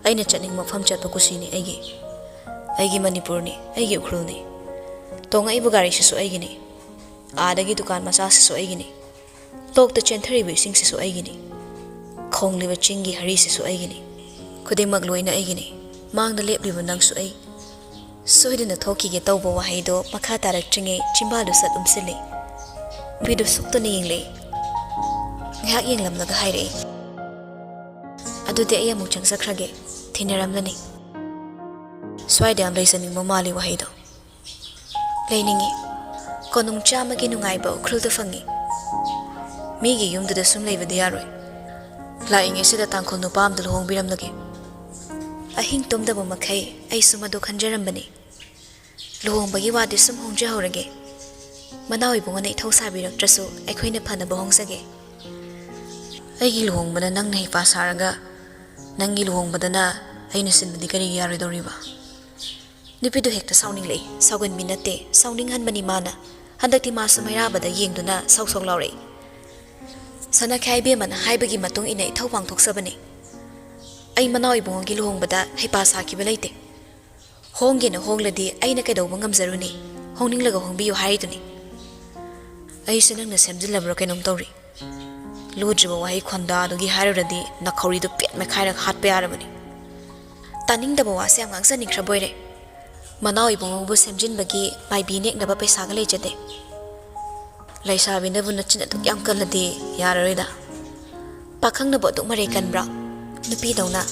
ꯑꯩꯅ ꯆꯠꯅꯤꯡꯕ ꯃꯐꯝ ꯆꯠꯄ ꯀꯨꯁꯤꯅꯤ ꯑꯩꯒꯤ꯫ ꯑꯩꯒꯤ ꯃꯅꯤꯄꯨꯔꯅꯤ, ꯑꯩꯒꯤ ꯎꯈ꯭ꯔꯨꯜꯅꯤ꯫ ꯇꯣꯡꯉꯛꯏꯕ ꯒꯥꯔꯤꯁꯤꯁꯨ ꯑꯩꯒꯤꯅꯤ꯫ ꯑꯥꯗꯒꯤ ꯗꯨꯀꯥꯟ ꯃꯆꯥꯁꯤꯁꯨ ꯑꯩꯒꯤꯅꯤ꯫ ꯂꯣꯛꯇ ꯆꯦꯟꯊꯔꯤꯕ ꯏꯁꯤꯡꯁꯤꯁꯨ ꯑꯩꯒꯤꯅꯤ꯫ ꯈꯣꯡꯂꯤꯕ ꯆꯤꯡꯒꯤ ꯍꯔꯤꯁꯤꯁꯨ ꯑꯩꯒꯤꯅꯤ꯫ ꯈꯨꯗꯤꯡꯃꯛ ꯂꯣꯏꯅ ꯑꯩꯒꯤꯅꯤ꯫ ꯃꯥꯡꯗ ꯂꯦꯞꯂꯤꯕ ꯅꯪꯁꯨ ꯑꯩ꯫" ꯁꯣꯏꯗꯅ ꯊꯣꯛꯈꯤꯒꯦ ꯇꯧꯕ ꯋꯥꯍꯩꯗꯣ ꯃꯈꯥ ꯇꯥꯔꯛꯇ꯭ꯔꯤꯉꯩ ꯆꯤꯝꯕꯥꯜꯗꯨ ꯁꯠ ꯎꯝꯁꯤꯜꯂꯤ꯫ ꯅꯨꯄꯤꯗꯨ ꯁꯨꯛꯇꯅ ꯌꯦꯡꯂꯛꯏ꯫ ꯉꯥꯏꯍꯥꯛ ꯌꯦꯡꯂꯝꯂꯒ ꯍꯥꯏꯔꯛꯏ, ꯑꯗꯨꯗꯤ ꯑꯩ ꯑꯃꯨꯛ ꯆꯪꯖꯈ꯭ꯔꯒꯦ꯫ ꯊꯦꯡꯅꯔꯝꯂꯅꯤ꯫ ꯁ꯭ꯋꯥꯏꯗ ꯌꯥꯝ ꯂꯩꯖꯅꯤꯡꯕ ꯃꯥꯜꯂꯤ ꯋꯥꯍꯩꯗꯣ꯫ ꯂꯩꯅꯤꯡꯉꯤ꯫ ꯀꯣꯅꯨꯡ ꯆꯥꯝꯃꯒꯤ ꯅꯨꯡꯉꯥꯏꯕ ꯎꯈ꯭ꯔꯨꯜꯗ ꯐꯪꯉꯤ꯫ ꯃꯤꯒꯤ ꯌꯨꯝꯗꯨꯗ ꯁꯨꯝ ꯂꯩꯕꯗꯤ ꯌꯥꯔꯣꯏ꯫ ꯂꯥꯛꯏꯉꯩꯁꯤꯗ ꯇꯥꯡꯈꯨꯜ ꯅꯨꯄꯥ ꯑꯃꯗ ꯂꯨꯍꯣꯡꯕꯤꯔꯝꯂꯒꯦ꯫ ꯑꯍꯤꯡ ꯇꯨꯝꯗꯕ ꯃꯈꯩ ꯑꯩꯁꯨ ꯃꯗꯨ ꯈꯟꯖꯔꯝꯕꯅꯤ꯫ ꯂꯨꯍꯣꯡꯕꯒꯤ ꯋꯥꯗꯤ ꯁꯨꯝ ꯍꯣꯡꯖꯍꯧꯔꯒꯦ꯫ ꯃꯅꯥꯎ ꯏꯕꯨꯡꯉꯣꯅ ꯏꯊꯧ ꯁꯥꯕꯤꯔꯛꯇ꯭ꯔꯁꯨ ꯑꯩꯈꯣꯏꯅ ꯐꯅꯕ ꯍꯣꯡꯖꯒꯦ꯫ ꯑꯩꯒꯤ ꯂꯨꯍꯣꯡꯕꯗ ꯅꯪꯅ ꯍꯩꯄꯥ ꯁꯥꯔꯒ, ꯅꯪꯒꯤ ꯂꯨꯍꯣꯡꯕꯗꯅ ꯑꯩꯅ ꯁꯤꯟꯕꯗꯤ ꯀꯔꯤꯒꯤ ꯌꯥꯔꯣꯏꯗꯧꯔꯤꯕ? ꯅꯨꯄꯤꯗꯨ ꯍꯦꯛꯇ ꯁꯥꯎꯅꯤꯡꯂꯛꯏ꯫ ꯁꯥꯎꯒꯟꯕꯤ ꯅꯠꯇꯦ, ꯁꯥꯎꯅꯤꯡꯍꯟꯕꯅꯤ ꯃꯥꯅ꯫ ꯍꯟꯗꯛꯇꯤ ꯃꯥꯁꯨ ꯃꯩꯔꯥꯕꯗ ꯌꯦꯡꯗꯨꯅ ꯁꯧ ꯁꯧ ꯂꯥꯎꯔꯛꯏ꯫ ꯁꯅꯥꯈ꯭ꯌꯥ ꯏꯕꯦꯝꯃꯅ ꯍꯥꯏꯕꯒꯤ ꯃꯇꯨꯡ ꯏꯟꯅ ꯏꯊꯧ ꯄꯥꯡꯊꯣꯛꯆꯕꯅꯤ꯫ ꯑꯩ ꯃꯅꯥꯎ ꯏꯕꯨꯡꯉꯣꯒꯤ ꯂꯨꯍꯣꯡꯕꯗ ꯍꯩꯄꯥ ꯁꯥꯈꯤꯕ ꯂꯩꯇꯦ꯫ ꯍꯣꯡꯒꯦꯅ ꯍꯣꯡꯂꯗꯤ ꯑꯩꯅ ꯀꯩꯗꯧꯕ ꯉꯝꯖꯔꯨꯅꯤ? ꯍꯣꯡꯅꯤꯡꯂꯒ ꯍꯣꯡꯕꯤꯌꯨ ꯍꯥꯏꯔꯤꯗꯨꯅꯤ꯫ ꯑꯩꯁꯦ ꯅꯪꯅ ꯁꯦꯝꯖꯤꯜꯂꯕ꯭ꯔꯥ ꯀꯩꯅꯣꯝ ꯇꯧꯔꯤ꯫ ꯂꯨꯗ꯭ꯔꯤꯕ ꯋꯥꯍꯩ ꯈꯣꯟꯗꯥꯗꯨꯒꯤ ꯍꯥꯏꯔꯨꯔꯗꯤ ꯅꯥꯈꯧꯔꯤꯗꯨ ꯄꯦꯠ ꯃꯦꯠꯈꯥꯏꯔꯒ ꯍꯥꯠꯄ ꯌꯥꯔꯕꯅꯤ꯫ ꯇꯥꯅꯤꯡꯗꯕ ꯋꯥꯁꯦ ꯌꯥꯝ ꯉꯥꯡꯖꯅꯤꯡꯈ꯭ꯔꯕꯣꯏꯔꯦ꯫ ꯃꯅꯥꯎ ꯏꯕꯨꯡꯉꯣꯕꯨ ꯁꯦꯝꯖꯤꯟꯕꯒꯤ ꯃꯥꯏꯕꯤ ꯅꯦꯛꯅꯕ ꯄꯩꯁꯥꯒ ꯂꯩꯖꯗꯦ꯫ ꯂꯩꯁꯥꯕꯤꯅꯕꯨ ꯅꯆꯤꯟ ꯑꯗꯨꯛ ꯌꯥꯝ ꯀꯜꯂꯗꯤ ꯌꯥꯔꯔꯣꯏꯗ꯫ ꯄꯥꯈꯪꯅꯕꯨ ꯑꯗꯨꯛ ꯃꯔꯩ ꯀꯟꯕ꯭ꯔꯥ? ꯅꯨꯄꯤꯗꯧꯅ꯫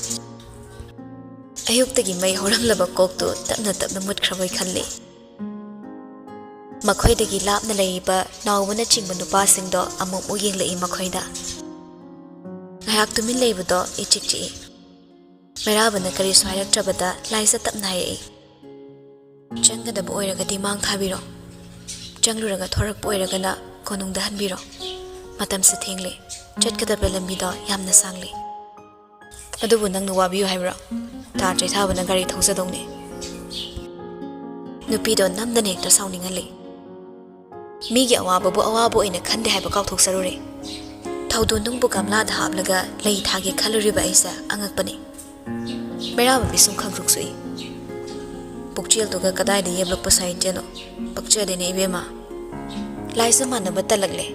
ꯑꯌꯨꯛꯇꯒꯤ ꯃꯩ ꯍꯧꯔꯝꯂꯕ ꯀꯣꯛꯇꯨ ꯇꯞꯅ ꯇꯞꯅ ꯃꯨꯠꯈ꯭ꯔꯕꯣꯏ ꯈꯜꯂꯤ꯫ ꯃꯈꯣꯏꯗꯒꯤ ꯂꯥꯞꯅ ꯂꯩꯔꯤꯕ ꯅꯥꯎꯕꯅꯆꯤꯡꯕ ꯅꯨꯄꯥꯁꯤꯡꯗꯣ ꯑꯃꯨꯛ ꯑꯃꯨꯛ ꯌꯦꯡꯂꯛꯏ ꯃꯈꯣꯏꯗ꯫ ꯉꯥꯏꯍꯥꯛ ꯇꯨꯃꯤꯟ ꯂꯩꯕꯗꯣ ꯏꯆꯤꯛ ꯆꯤꯛꯏ꯫ ꯃꯩꯔꯥꯕꯅ ꯀꯔꯤꯁꯨ ꯍꯥꯏꯔꯛꯇ꯭ꯔꯕꯗ ꯂꯥꯏꯖ ꯇꯞꯅ ꯍꯥꯏꯔꯛꯏ, "ꯆꯪꯒꯗꯕ ꯑꯣꯏꯔꯒꯗꯤ ꯃꯥꯡ ꯊꯥꯕꯤꯔꯣ꯫ ꯆꯪꯂꯨꯔꯒ ꯊꯣꯔꯛꯄ ꯑꯣꯏꯔꯒꯅ ꯀꯣꯅꯨꯡꯗ ꯍꯟꯕꯤꯔꯣ꯫ ꯃꯇꯝꯁꯨ ꯊꯦꯡꯂꯦ꯫ ꯆꯠꯀꯗꯕ ꯂꯝꯕꯤꯗꯣ ꯌꯥꯝꯅ ꯁꯥꯡꯂꯤ꯫" "ꯑꯗꯨꯕꯨ ꯅꯪꯅ ꯋꯥꯕꯤꯌꯨ ꯍꯥꯏꯕ꯭ꯔꯣ? ꯇꯥ ꯆꯩꯊꯥꯕꯅ ꯒꯥꯔꯤ ꯊꯧꯖꯗꯧꯅꯤ꯫" ꯅꯨꯄꯤꯗꯣ ꯅꯝꯗꯅ ꯍꯦꯛꯇ ꯁꯥꯎꯅꯤꯡꯍꯜꯂꯤ꯫ ꯃꯤꯒꯤ ꯑꯋꯥꯕꯕꯨ ꯑꯋꯥꯕ ꯑꯣꯏꯅ ꯈꯟꯗꯦ ꯍꯥꯏꯕ ꯀꯥꯎꯊꯣꯛꯆꯔꯨꯔꯦ꯫ ꯊꯧꯗꯣꯟ ꯅꯨꯡꯕꯨ ꯒꯝꯂꯥꯗ ꯍꯥꯞꯂꯒ ꯂꯩ ꯊꯥꯒꯦ ꯈꯜꯂꯨꯔꯤꯕ ꯑꯩꯁꯦ ꯑꯉꯛꯄꯅꯤ꯫ ꯃꯩꯔꯥꯕ ꯄꯤꯁꯨꯝ ꯈꯪꯇ꯭ꯔꯨꯛ ꯁꯨꯏ꯫ "ꯄꯨꯛꯆꯦꯜꯗꯨꯒ ꯀꯗꯥꯏꯗ ꯌꯦꯞꯂꯛꯄ ꯁꯥꯏ ꯏꯆꯦꯅꯣ? ꯄꯛꯆꯗꯦꯅꯦ ꯏꯕꯦꯝꯃ꯫" ꯂꯥꯏꯖ ꯃꯥꯟꯅꯕ ꯇꯜꯂꯛꯂꯦ꯫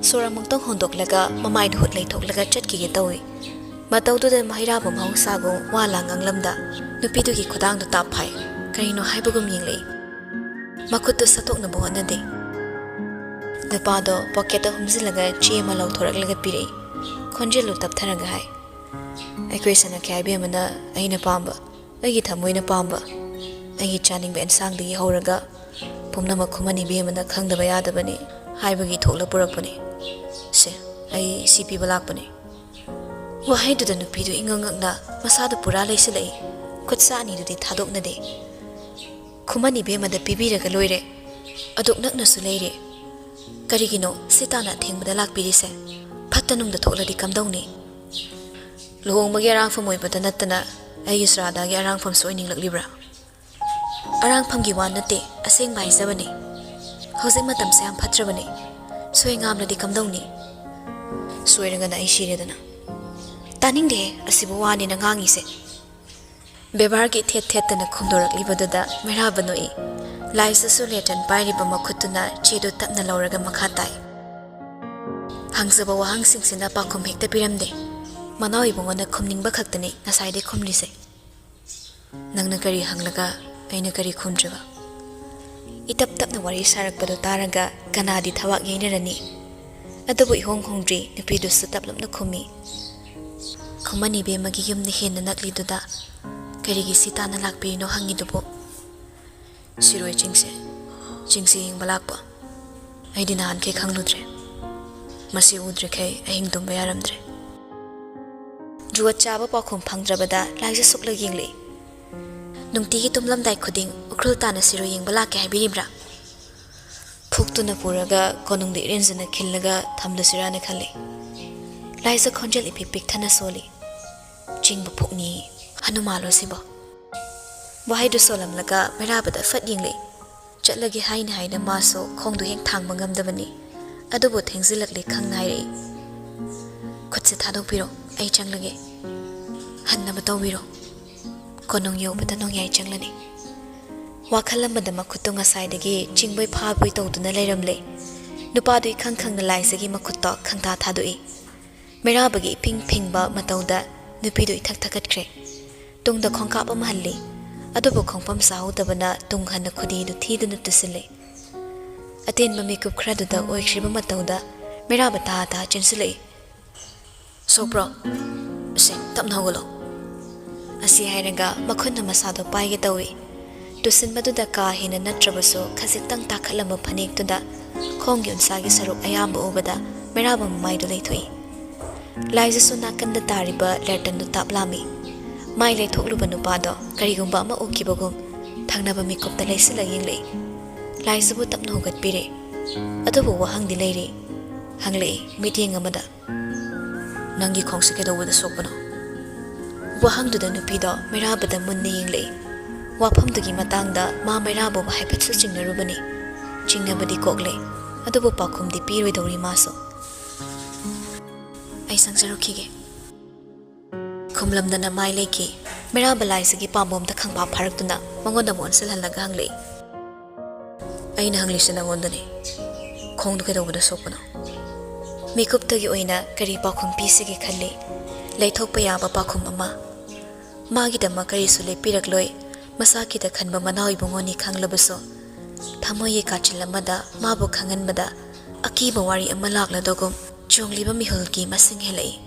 ꯁꯣꯔ ꯑꯃꯨꯛꯇꯪ ꯍꯣꯟꯗꯣꯛꯂꯒ ꯃꯃꯥꯏꯗꯨ ꯍꯨꯠ ꯂꯩꯊꯣꯛꯂꯒ ꯆꯠꯈꯤꯒꯦ ꯇꯧꯏ꯫ ꯃꯇꯧꯗꯨꯗ ꯃꯩꯔꯥꯕ ꯃꯍꯧꯁꯥꯒꯨꯝ ꯋꯥ ꯂꯥꯡ ꯉꯥꯡꯂꯝꯗ ꯅꯨꯄꯤꯗꯨꯒꯤ ꯈꯨꯗꯥꯡꯗꯨ ꯇꯥꯞ ꯐꯥꯏ꯫ ꯀꯔꯤꯅꯣ ꯍꯥꯏꯕꯒꯨꯝ ꯌꯦꯡꯂꯛꯏ꯫ ꯃꯈꯨꯠꯇꯨ ꯁꯠꯇꯣꯛꯅꯕ ꯍꯣꯠꯅꯗꯦ꯫ ꯅꯨꯄꯥꯗꯣ ꯄꯣꯀꯦꯠꯇ ꯍꯨꯝꯖꯤꯜꯂꯒ ꯆꯦ ꯑꯃ ꯂꯧꯊꯣꯔꯛꯂꯒ ꯄꯤꯔꯛꯏ꯫ ꯈꯣꯟꯖꯦꯜꯗꯨ ꯇꯞꯊꯔꯒ ꯍꯥꯏ, ꯑꯩꯈꯣꯏ ꯁꯅꯥꯈ꯭ꯌꯥꯏ ꯏꯕꯦꯝꯃꯅ ꯑꯩꯅ ꯄꯥꯝꯕ, ꯑꯩꯒꯤ ꯊꯃꯣꯏꯅ ꯄꯥꯝꯕ, ꯑꯩꯒꯤ ꯆꯥꯅꯤꯡꯕ ꯑꯦꯟꯁꯥꯡꯗꯒꯤ ꯍꯧꯔꯒ ꯄꯨꯝꯅꯃꯛ ꯈꯨꯃꯟ ꯏꯕꯦꯝꯃꯅ ꯈꯪꯗꯕ ꯌꯥꯗꯕꯅꯤ ꯍꯥꯏꯕꯒꯤ ꯊꯣꯛꯂ ꯄꯨꯔꯛꯄꯅꯤ꯫ ꯁꯦ, ꯑꯩ ꯁꯤ ꯄꯤꯕ ꯂꯥꯛꯄꯅꯤ꯫ ꯋꯥꯍꯩꯗꯨꯗ ꯅꯨꯄꯤꯗꯨ ꯏꯉꯛ ꯉꯛꯅ ꯃꯁꯥꯗꯨ ꯄꯨꯔꯥ ꯂꯩꯁꯤꯜꯂꯛꯏ꯫ ꯈꯨꯠ ꯁꯥ ꯑꯅꯤꯗꯨꯗꯤ ꯊꯥꯗꯣꯛꯅꯗꯦ꯫ ꯈꯨꯃꯟ ꯏꯕꯦꯝꯃꯗ ꯄꯤꯕꯤꯔꯒ ꯂꯣꯏꯔꯦ꯫ ꯑꯗꯨꯛ ꯅꯛꯅꯁꯨ ꯂꯩꯔꯦ꯫ ꯀꯔꯤꯒꯤꯅꯣ ꯁꯤ ꯇꯥꯅ ꯑꯊꯦꯡꯕꯗ ꯂꯥꯛꯄꯤꯔꯤꯁꯦ? ꯐꯠꯇ ꯅꯨꯡꯗ ꯊꯣꯛꯂꯗꯤ ꯀꯝꯗꯧꯅꯤ? ꯂꯨꯍꯣꯡꯕꯒꯤ ꯑꯔꯥꯡꯐꯝ ꯑꯣꯏꯕꯗ ꯅꯠꯇꯅ ꯑꯩꯒꯤ ꯁ꯭ꯔꯥꯗꯥꯒꯤ ꯑꯔꯥꯡꯐꯝꯁꯨ ꯑꯣꯏꯅꯤꯡꯂꯛꯂꯤꯕ꯭ꯔꯥ? ꯑꯔꯥꯡꯐꯝꯒꯤ ꯋꯥ ꯅꯠꯇꯦ, ꯑꯁꯦꯡꯕ ꯍꯥꯏꯖꯕꯅꯤ꯫ ꯍꯧꯖꯤꯛ ꯃꯇꯝꯁꯦ ꯌꯥꯝ ꯐꯠꯇ꯭ꯔꯕꯅꯤ꯫ ꯁꯣꯏ ꯉꯥꯝꯂꯗꯤ ꯀꯝꯗꯧꯅꯤ? ꯁꯣꯏꯔꯒꯅ ꯑꯩ ꯁꯤꯔꯦꯗꯅ꯫ ꯇꯥꯅꯤꯡꯗꯦꯍꯦ, ꯑꯁꯤꯕꯨ ꯋꯥꯅꯦꯅ ꯉꯥꯡꯉꯤꯁꯦ꯫ ꯕꯦꯕꯥꯔꯒꯤ ꯊꯦꯠ ꯊꯦꯠꯇꯅ ꯈꯨꯝꯗꯣꯔꯛꯂꯤꯕꯗꯨꯗ ꯃꯩꯔꯥꯕ ꯅꯣꯛꯏ꯫ ꯂꯥꯏꯖꯁꯨ ꯂꯦꯇꯔꯟ ꯄꯥꯏꯔꯤꯕ ꯃꯈꯨꯠꯇꯨꯅ ꯆꯦꯗꯨ ꯇꯞꯅ ꯂꯧꯔꯒ ꯃꯈꯥ ꯇꯥꯏ꯫ ꯍꯪꯖꯕ ꯋꯥꯍꯪꯁꯤꯡꯁꯤꯅ ꯄꯥꯎꯈꯨꯝ ꯍꯦꯛꯇ ꯄꯤꯔꯝꯗꯦ꯫ ꯃꯅꯥꯎ ꯏꯕꯨꯡꯉꯣꯅ ꯈꯨꯝꯅꯤꯡꯕ ꯈꯛꯇꯅꯤ ꯉꯁꯥꯏꯗꯩ ꯈꯨꯝꯂꯤꯁꯦ꯫ ꯅꯪꯅ ꯀꯔꯤ ꯍꯪꯂꯒ ꯑꯩꯅ ꯀꯔꯤ ꯈꯨꯝꯗ꯭ꯔꯤꯕ? ꯏꯇꯞ ꯇꯞꯅ ꯋꯥꯔꯤ ꯁꯥꯔꯛꯄꯗꯨ ꯇꯥꯔꯒ ꯀꯅꯥꯗꯤ ꯊꯕꯥꯛ ꯌꯩꯅꯔꯅꯤ? ꯑꯗꯨꯕꯨ ꯏꯍꯣꯡ ꯍꯣꯡꯗ꯭ꯔꯤ, ꯅꯨꯄꯤꯗꯨꯁꯨ ꯇꯞꯂꯞꯅ ꯈꯨꯝꯃꯤ꯫ ꯈꯨꯃꯟ ꯏꯕꯦꯝꯃꯒꯤ ꯌꯨꯝꯅ ꯍꯦꯟꯅ ꯅꯛꯂꯤꯗꯨꯗ ꯀꯔꯤꯒꯤ ꯁꯤ ꯇꯥꯅ ꯂꯥꯛꯄꯤꯔꯤꯅꯣ ꯍꯪꯉꯤꯗꯨꯕꯨ? ꯁꯤꯔꯣꯏ ꯆꯤꯡꯁꯦ, ꯆꯤꯡꯁꯦ ꯌꯦꯡꯕ ꯂꯥꯛꯄ꯫ ꯑꯩꯗꯤ ꯅꯍꯥꯟꯈꯩ ꯈꯪꯂꯨꯗ꯭ꯔꯦ꯫ ꯃꯁꯤ ꯎꯗ꯭ꯔꯤꯈꯩ ꯑꯍꯤꯡ ꯇꯨꯝꯕ ꯌꯥꯔꯝꯗ꯭ꯔꯦ꯫ ꯖꯨꯋꯠ ꯆꯥꯕ ꯄꯥꯎꯈꯨꯝ ꯐꯪꯗ꯭ꯔꯕꯗ ꯂꯥꯏꯖ ꯁꯨꯛꯂ ꯌꯦꯡꯂꯛꯏ꯫ ꯅꯨꯡꯇꯤꯒꯤ ꯇꯨꯝꯂꯝꯗꯥꯏ ꯈꯨꯗꯤꯡ ꯎꯈ꯭ꯔꯨꯜ ꯇꯥꯅ ꯁꯤꯔꯣꯏ ꯌꯦꯡꯕ ꯂꯥꯛꯀꯦ ꯍꯥꯏꯕꯤꯔꯤꯕ꯭ꯔꯥ? ꯐꯨꯛꯇꯨꯅ ꯄꯨꯔꯒ ꯀꯣꯅꯨꯡꯗ ꯏꯔꯦꯟꯖꯅ ꯈꯤꯜꯂꯒ ꯊꯝꯂꯁꯤꯔꯥꯅ ꯈꯜꯂꯤ꯫ ꯂꯥꯏꯖ ꯈꯣꯟꯖꯦꯜ ꯏꯄꯤꯛ ꯄꯤꯛꯊꯅ ꯁꯣꯜꯂꯤ꯫ ꯆꯤꯡꯕ ꯐꯨꯛꯅꯤ, ꯍꯅꯨꯃꯥꯟꯂꯣ ꯁꯤꯕꯣ? ꯋꯥꯍꯩꯗꯨ ꯁꯣꯜꯂꯝꯂꯒ ꯃꯩꯔꯥꯕꯗ ꯐꯠ ꯌꯦꯡꯂꯛꯏ꯫ ꯆꯠꯂꯒꯦ ꯍꯥꯏꯅ ꯍꯥꯏꯅ ꯃꯥꯁꯨ ꯈꯣꯡꯗꯨ ꯍꯦꯛ ꯊꯥꯡꯕ ꯉꯝꯗꯕꯅꯤ꯫ ꯑꯗꯨꯕꯨ ꯊꯦꯡꯖꯤꯜꯂꯛꯂꯦ ꯈꯪꯅ ꯍꯥꯏꯔꯛꯏ꯫ ꯈꯨꯠꯁꯦ ꯊꯥꯗꯣꯛꯄꯤꯔꯣ, ꯑꯩ ꯆꯪꯂꯒꯦ꯫ ꯍꯟꯅꯕ ꯇꯧꯕꯤꯔꯣ꯫ ꯀꯣꯅꯨꯡ ꯌꯧꯕꯗ ꯅꯣꯡꯌꯥꯏ ꯆꯪꯂꯅꯤ꯫ ꯋꯥꯈꯜ ꯑꯃꯗ ꯃꯈꯨꯠꯇꯨ ꯉꯁꯥꯏꯗꯒꯤ ꯆꯤꯡꯕꯣꯏ ꯐꯥꯕꯣꯏ ꯇꯧꯗꯨꯅ ꯂꯩꯔꯝꯂꯦ꯫ ꯅꯨꯄꯥꯗꯨ ꯏꯈꯪ ꯈꯪꯅ ꯂꯥꯏꯖꯒꯤ ꯃꯈꯨꯠꯇꯣ ꯈꯪꯊꯥ ꯊꯥꯗꯣꯛꯏ꯫ ꯃꯩꯔꯥꯕꯒꯤ ꯏꯐꯤꯡ ꯐꯤꯡꯕ ꯃꯇꯧꯗ ꯅꯨꯄꯤꯗꯨ ꯏꯊꯛ ꯊꯛꯀꯠꯈ꯭ꯔꯦ꯫ ꯇꯨꯡꯗ ꯈꯣꯡꯀꯥꯞ ꯑꯃ ꯍꯜꯂꯤ꯫ ꯑꯗꯨꯕꯨ ꯈꯣꯡꯐꯝ ꯆꯥꯍꯧꯗꯕꯅ ꯇꯨꯡ ꯍꯟꯅ ꯈꯨꯗꯤꯗꯨ ꯊꯤꯗꯨꯅ ꯇꯨꯁꯤꯜꯂꯦ꯫ ꯑꯇꯦꯟꯕ ꯃꯤꯀꯨꯞ ꯈꯔꯗꯨꯗ ꯑꯣꯏꯈ꯭ꯔꯤꯕ ꯃꯇꯧꯗ ꯃꯩꯔꯥꯕ ꯇꯥ ꯇꯥ ꯆꯦꯟꯁꯤꯜꯂꯛꯏ꯫ "ꯁꯣꯛꯄ꯭ꯔꯣ?" "ꯁꯦ, ꯇꯞꯅ ꯍꯧꯒꯠꯂꯣ꯫" ꯑꯁꯤ ꯍꯥꯏꯔꯒ ꯃꯈꯨꯠꯅ ꯃꯁꯥꯗꯣ ꯄꯥꯏꯒꯦ ꯇꯧꯏ꯫ ꯇꯨꯁꯤꯟꯕꯗꯨꯗ ꯀꯥ ꯍꯦꯟꯅ ꯅꯠꯇ꯭ꯔꯕꯁꯨ ꯈꯖꯤꯛꯇꯪ ꯇꯥꯈꯠꯂꯝꯕ ꯐꯅꯦꯛꯇꯨꯗ ꯈꯣꯡꯒꯤ ꯎꯟꯁꯥꯒꯤ ꯁꯔꯨꯛ ꯑꯌꯥꯝꯕ ꯎꯕꯗ ꯃꯩꯔꯥꯕ ꯃꯃꯥꯏꯗꯨ ꯂꯩꯊꯣꯛꯏ꯫ ꯂꯥꯏꯖꯁꯨ ꯅꯥꯀꯟꯗ ꯇꯥꯔꯤꯕ ꯂꯦꯇꯟꯗꯨ ꯇꯥꯞꯂꯥꯝꯃꯤ꯫ ꯃꯥꯏ ꯂꯩꯊꯣꯛꯂꯨꯕ ꯅꯨꯄꯥꯗꯣ ꯀꯔꯤꯒꯨꯝꯕ ꯑꯃ ꯎꯈꯤꯕꯒꯨꯝ ꯊꯪꯅꯕ ꯃꯤꯀꯨꯞꯇ ꯂꯩꯁꯤꯜꯂ ꯌꯦꯡꯂꯛꯏ꯫ ꯂꯥꯏꯖꯕꯨ ꯇꯞꯅ ꯍꯧꯒꯠꯄꯤꯔꯦ꯫ ꯑꯗꯨꯕꯨ ꯋꯥꯍꯪꯗꯤ ꯂꯩꯔꯤ꯫ ꯍꯪꯂꯛꯏ ꯃꯤꯠꯌꯦꯡ ꯑꯃꯗ, "ꯅꯪꯒꯤ ꯈꯣꯡꯁꯦ ꯀꯩꯗꯧꯕꯗ ꯁꯣꯛꯄꯅꯣ?" ꯋꯥꯍꯪꯗꯨꯗ ꯅꯨꯄꯤꯗꯣ ꯃꯩꯔꯥꯕꯗ ꯃꯨꯟꯅ ꯌꯦꯡꯂꯛꯏ꯫ ꯋꯥꯐꯝꯗꯨꯒꯤ ꯃꯇꯥꯡꯗ ꯃꯥ ꯃꯩꯔꯥꯕꯕꯨ ꯍꯥꯏꯐꯦꯠꯁꯨ ꯆꯤꯡꯅꯔꯨꯕꯅꯤ꯫ ꯆꯤꯡꯅꯕꯗꯤ ꯀꯣꯛꯂꯦ, ꯑꯗꯨꯕꯨ ꯄꯥꯎꯈꯨꯝꯗꯤ ꯄꯤꯔꯣꯏꯗꯧꯔꯤ ꯃꯥꯁꯨ꯫ "ꯑꯩ ꯁꯪꯖꯔꯨꯈꯤꯒꯦ꯫" ꯈꯨꯝꯂꯝꯗꯅ ꯃꯥꯏ ꯂꯩꯈꯤ꯫ ꯃꯩꯔꯥꯕ ꯂꯥꯏꯖꯒꯤ ꯄꯥꯝꯕꯣꯝꯗ ꯈꯪꯄꯥ ꯐꯥꯔꯛꯇꯨꯅ ꯃꯉꯣꯟꯗ ꯑꯃꯨꯛ ꯑꯣꯟꯁꯤꯜꯍꯜꯂꯒ ꯍꯪꯂꯛꯏ, "ꯑꯩꯅ ꯍꯪꯂꯤꯁꯦ ꯅꯉꯣꯟꯗꯅꯤ꯫ ꯈꯣꯡꯗꯨ ꯀꯩꯗꯧꯕꯗ ꯁꯣꯛꯄꯅꯣ?" ꯃꯤꯀꯨꯞꯇꯒꯤ ꯑꯣꯏꯅ ꯀꯔꯤ ꯄꯥꯎꯈꯨꯝ ꯄꯤꯁꯤꯒꯦ ꯈꯜꯂꯤ꯫ ꯂꯩꯊꯣꯛꯄ ꯌꯥꯕ ꯄꯥꯎꯈꯨꯝ ꯑꯃ꯫ ꯃꯥꯒꯤꯗꯃꯛ ꯀꯔꯤꯁꯨ ꯂꯦꯞꯄꯤꯔꯛꯂꯣꯏ꯫ ꯃꯁꯥꯒꯤꯗ ꯈꯟꯕ ꯃꯅꯥꯎ ꯏꯕꯨꯡꯉꯣꯅꯤ ꯈꯪꯂꯕꯁꯨ, ꯊꯃꯣꯏꯒꯤ ꯀꯥꯆꯤꯜ ꯑꯃꯗ ꯃꯥꯕꯨ ꯈꯪꯍꯟꯕꯗ ꯑꯀꯤꯕ ꯋꯥꯔꯤ ꯑꯃ ꯂꯥꯛꯂꯗꯨꯒꯨꯝ ꯆꯣꯡꯂꯤꯕ ꯃꯤꯍꯨꯜꯒꯤ ꯃꯁꯤꯡ ꯍꯦꯜꯂꯛꯏ꯫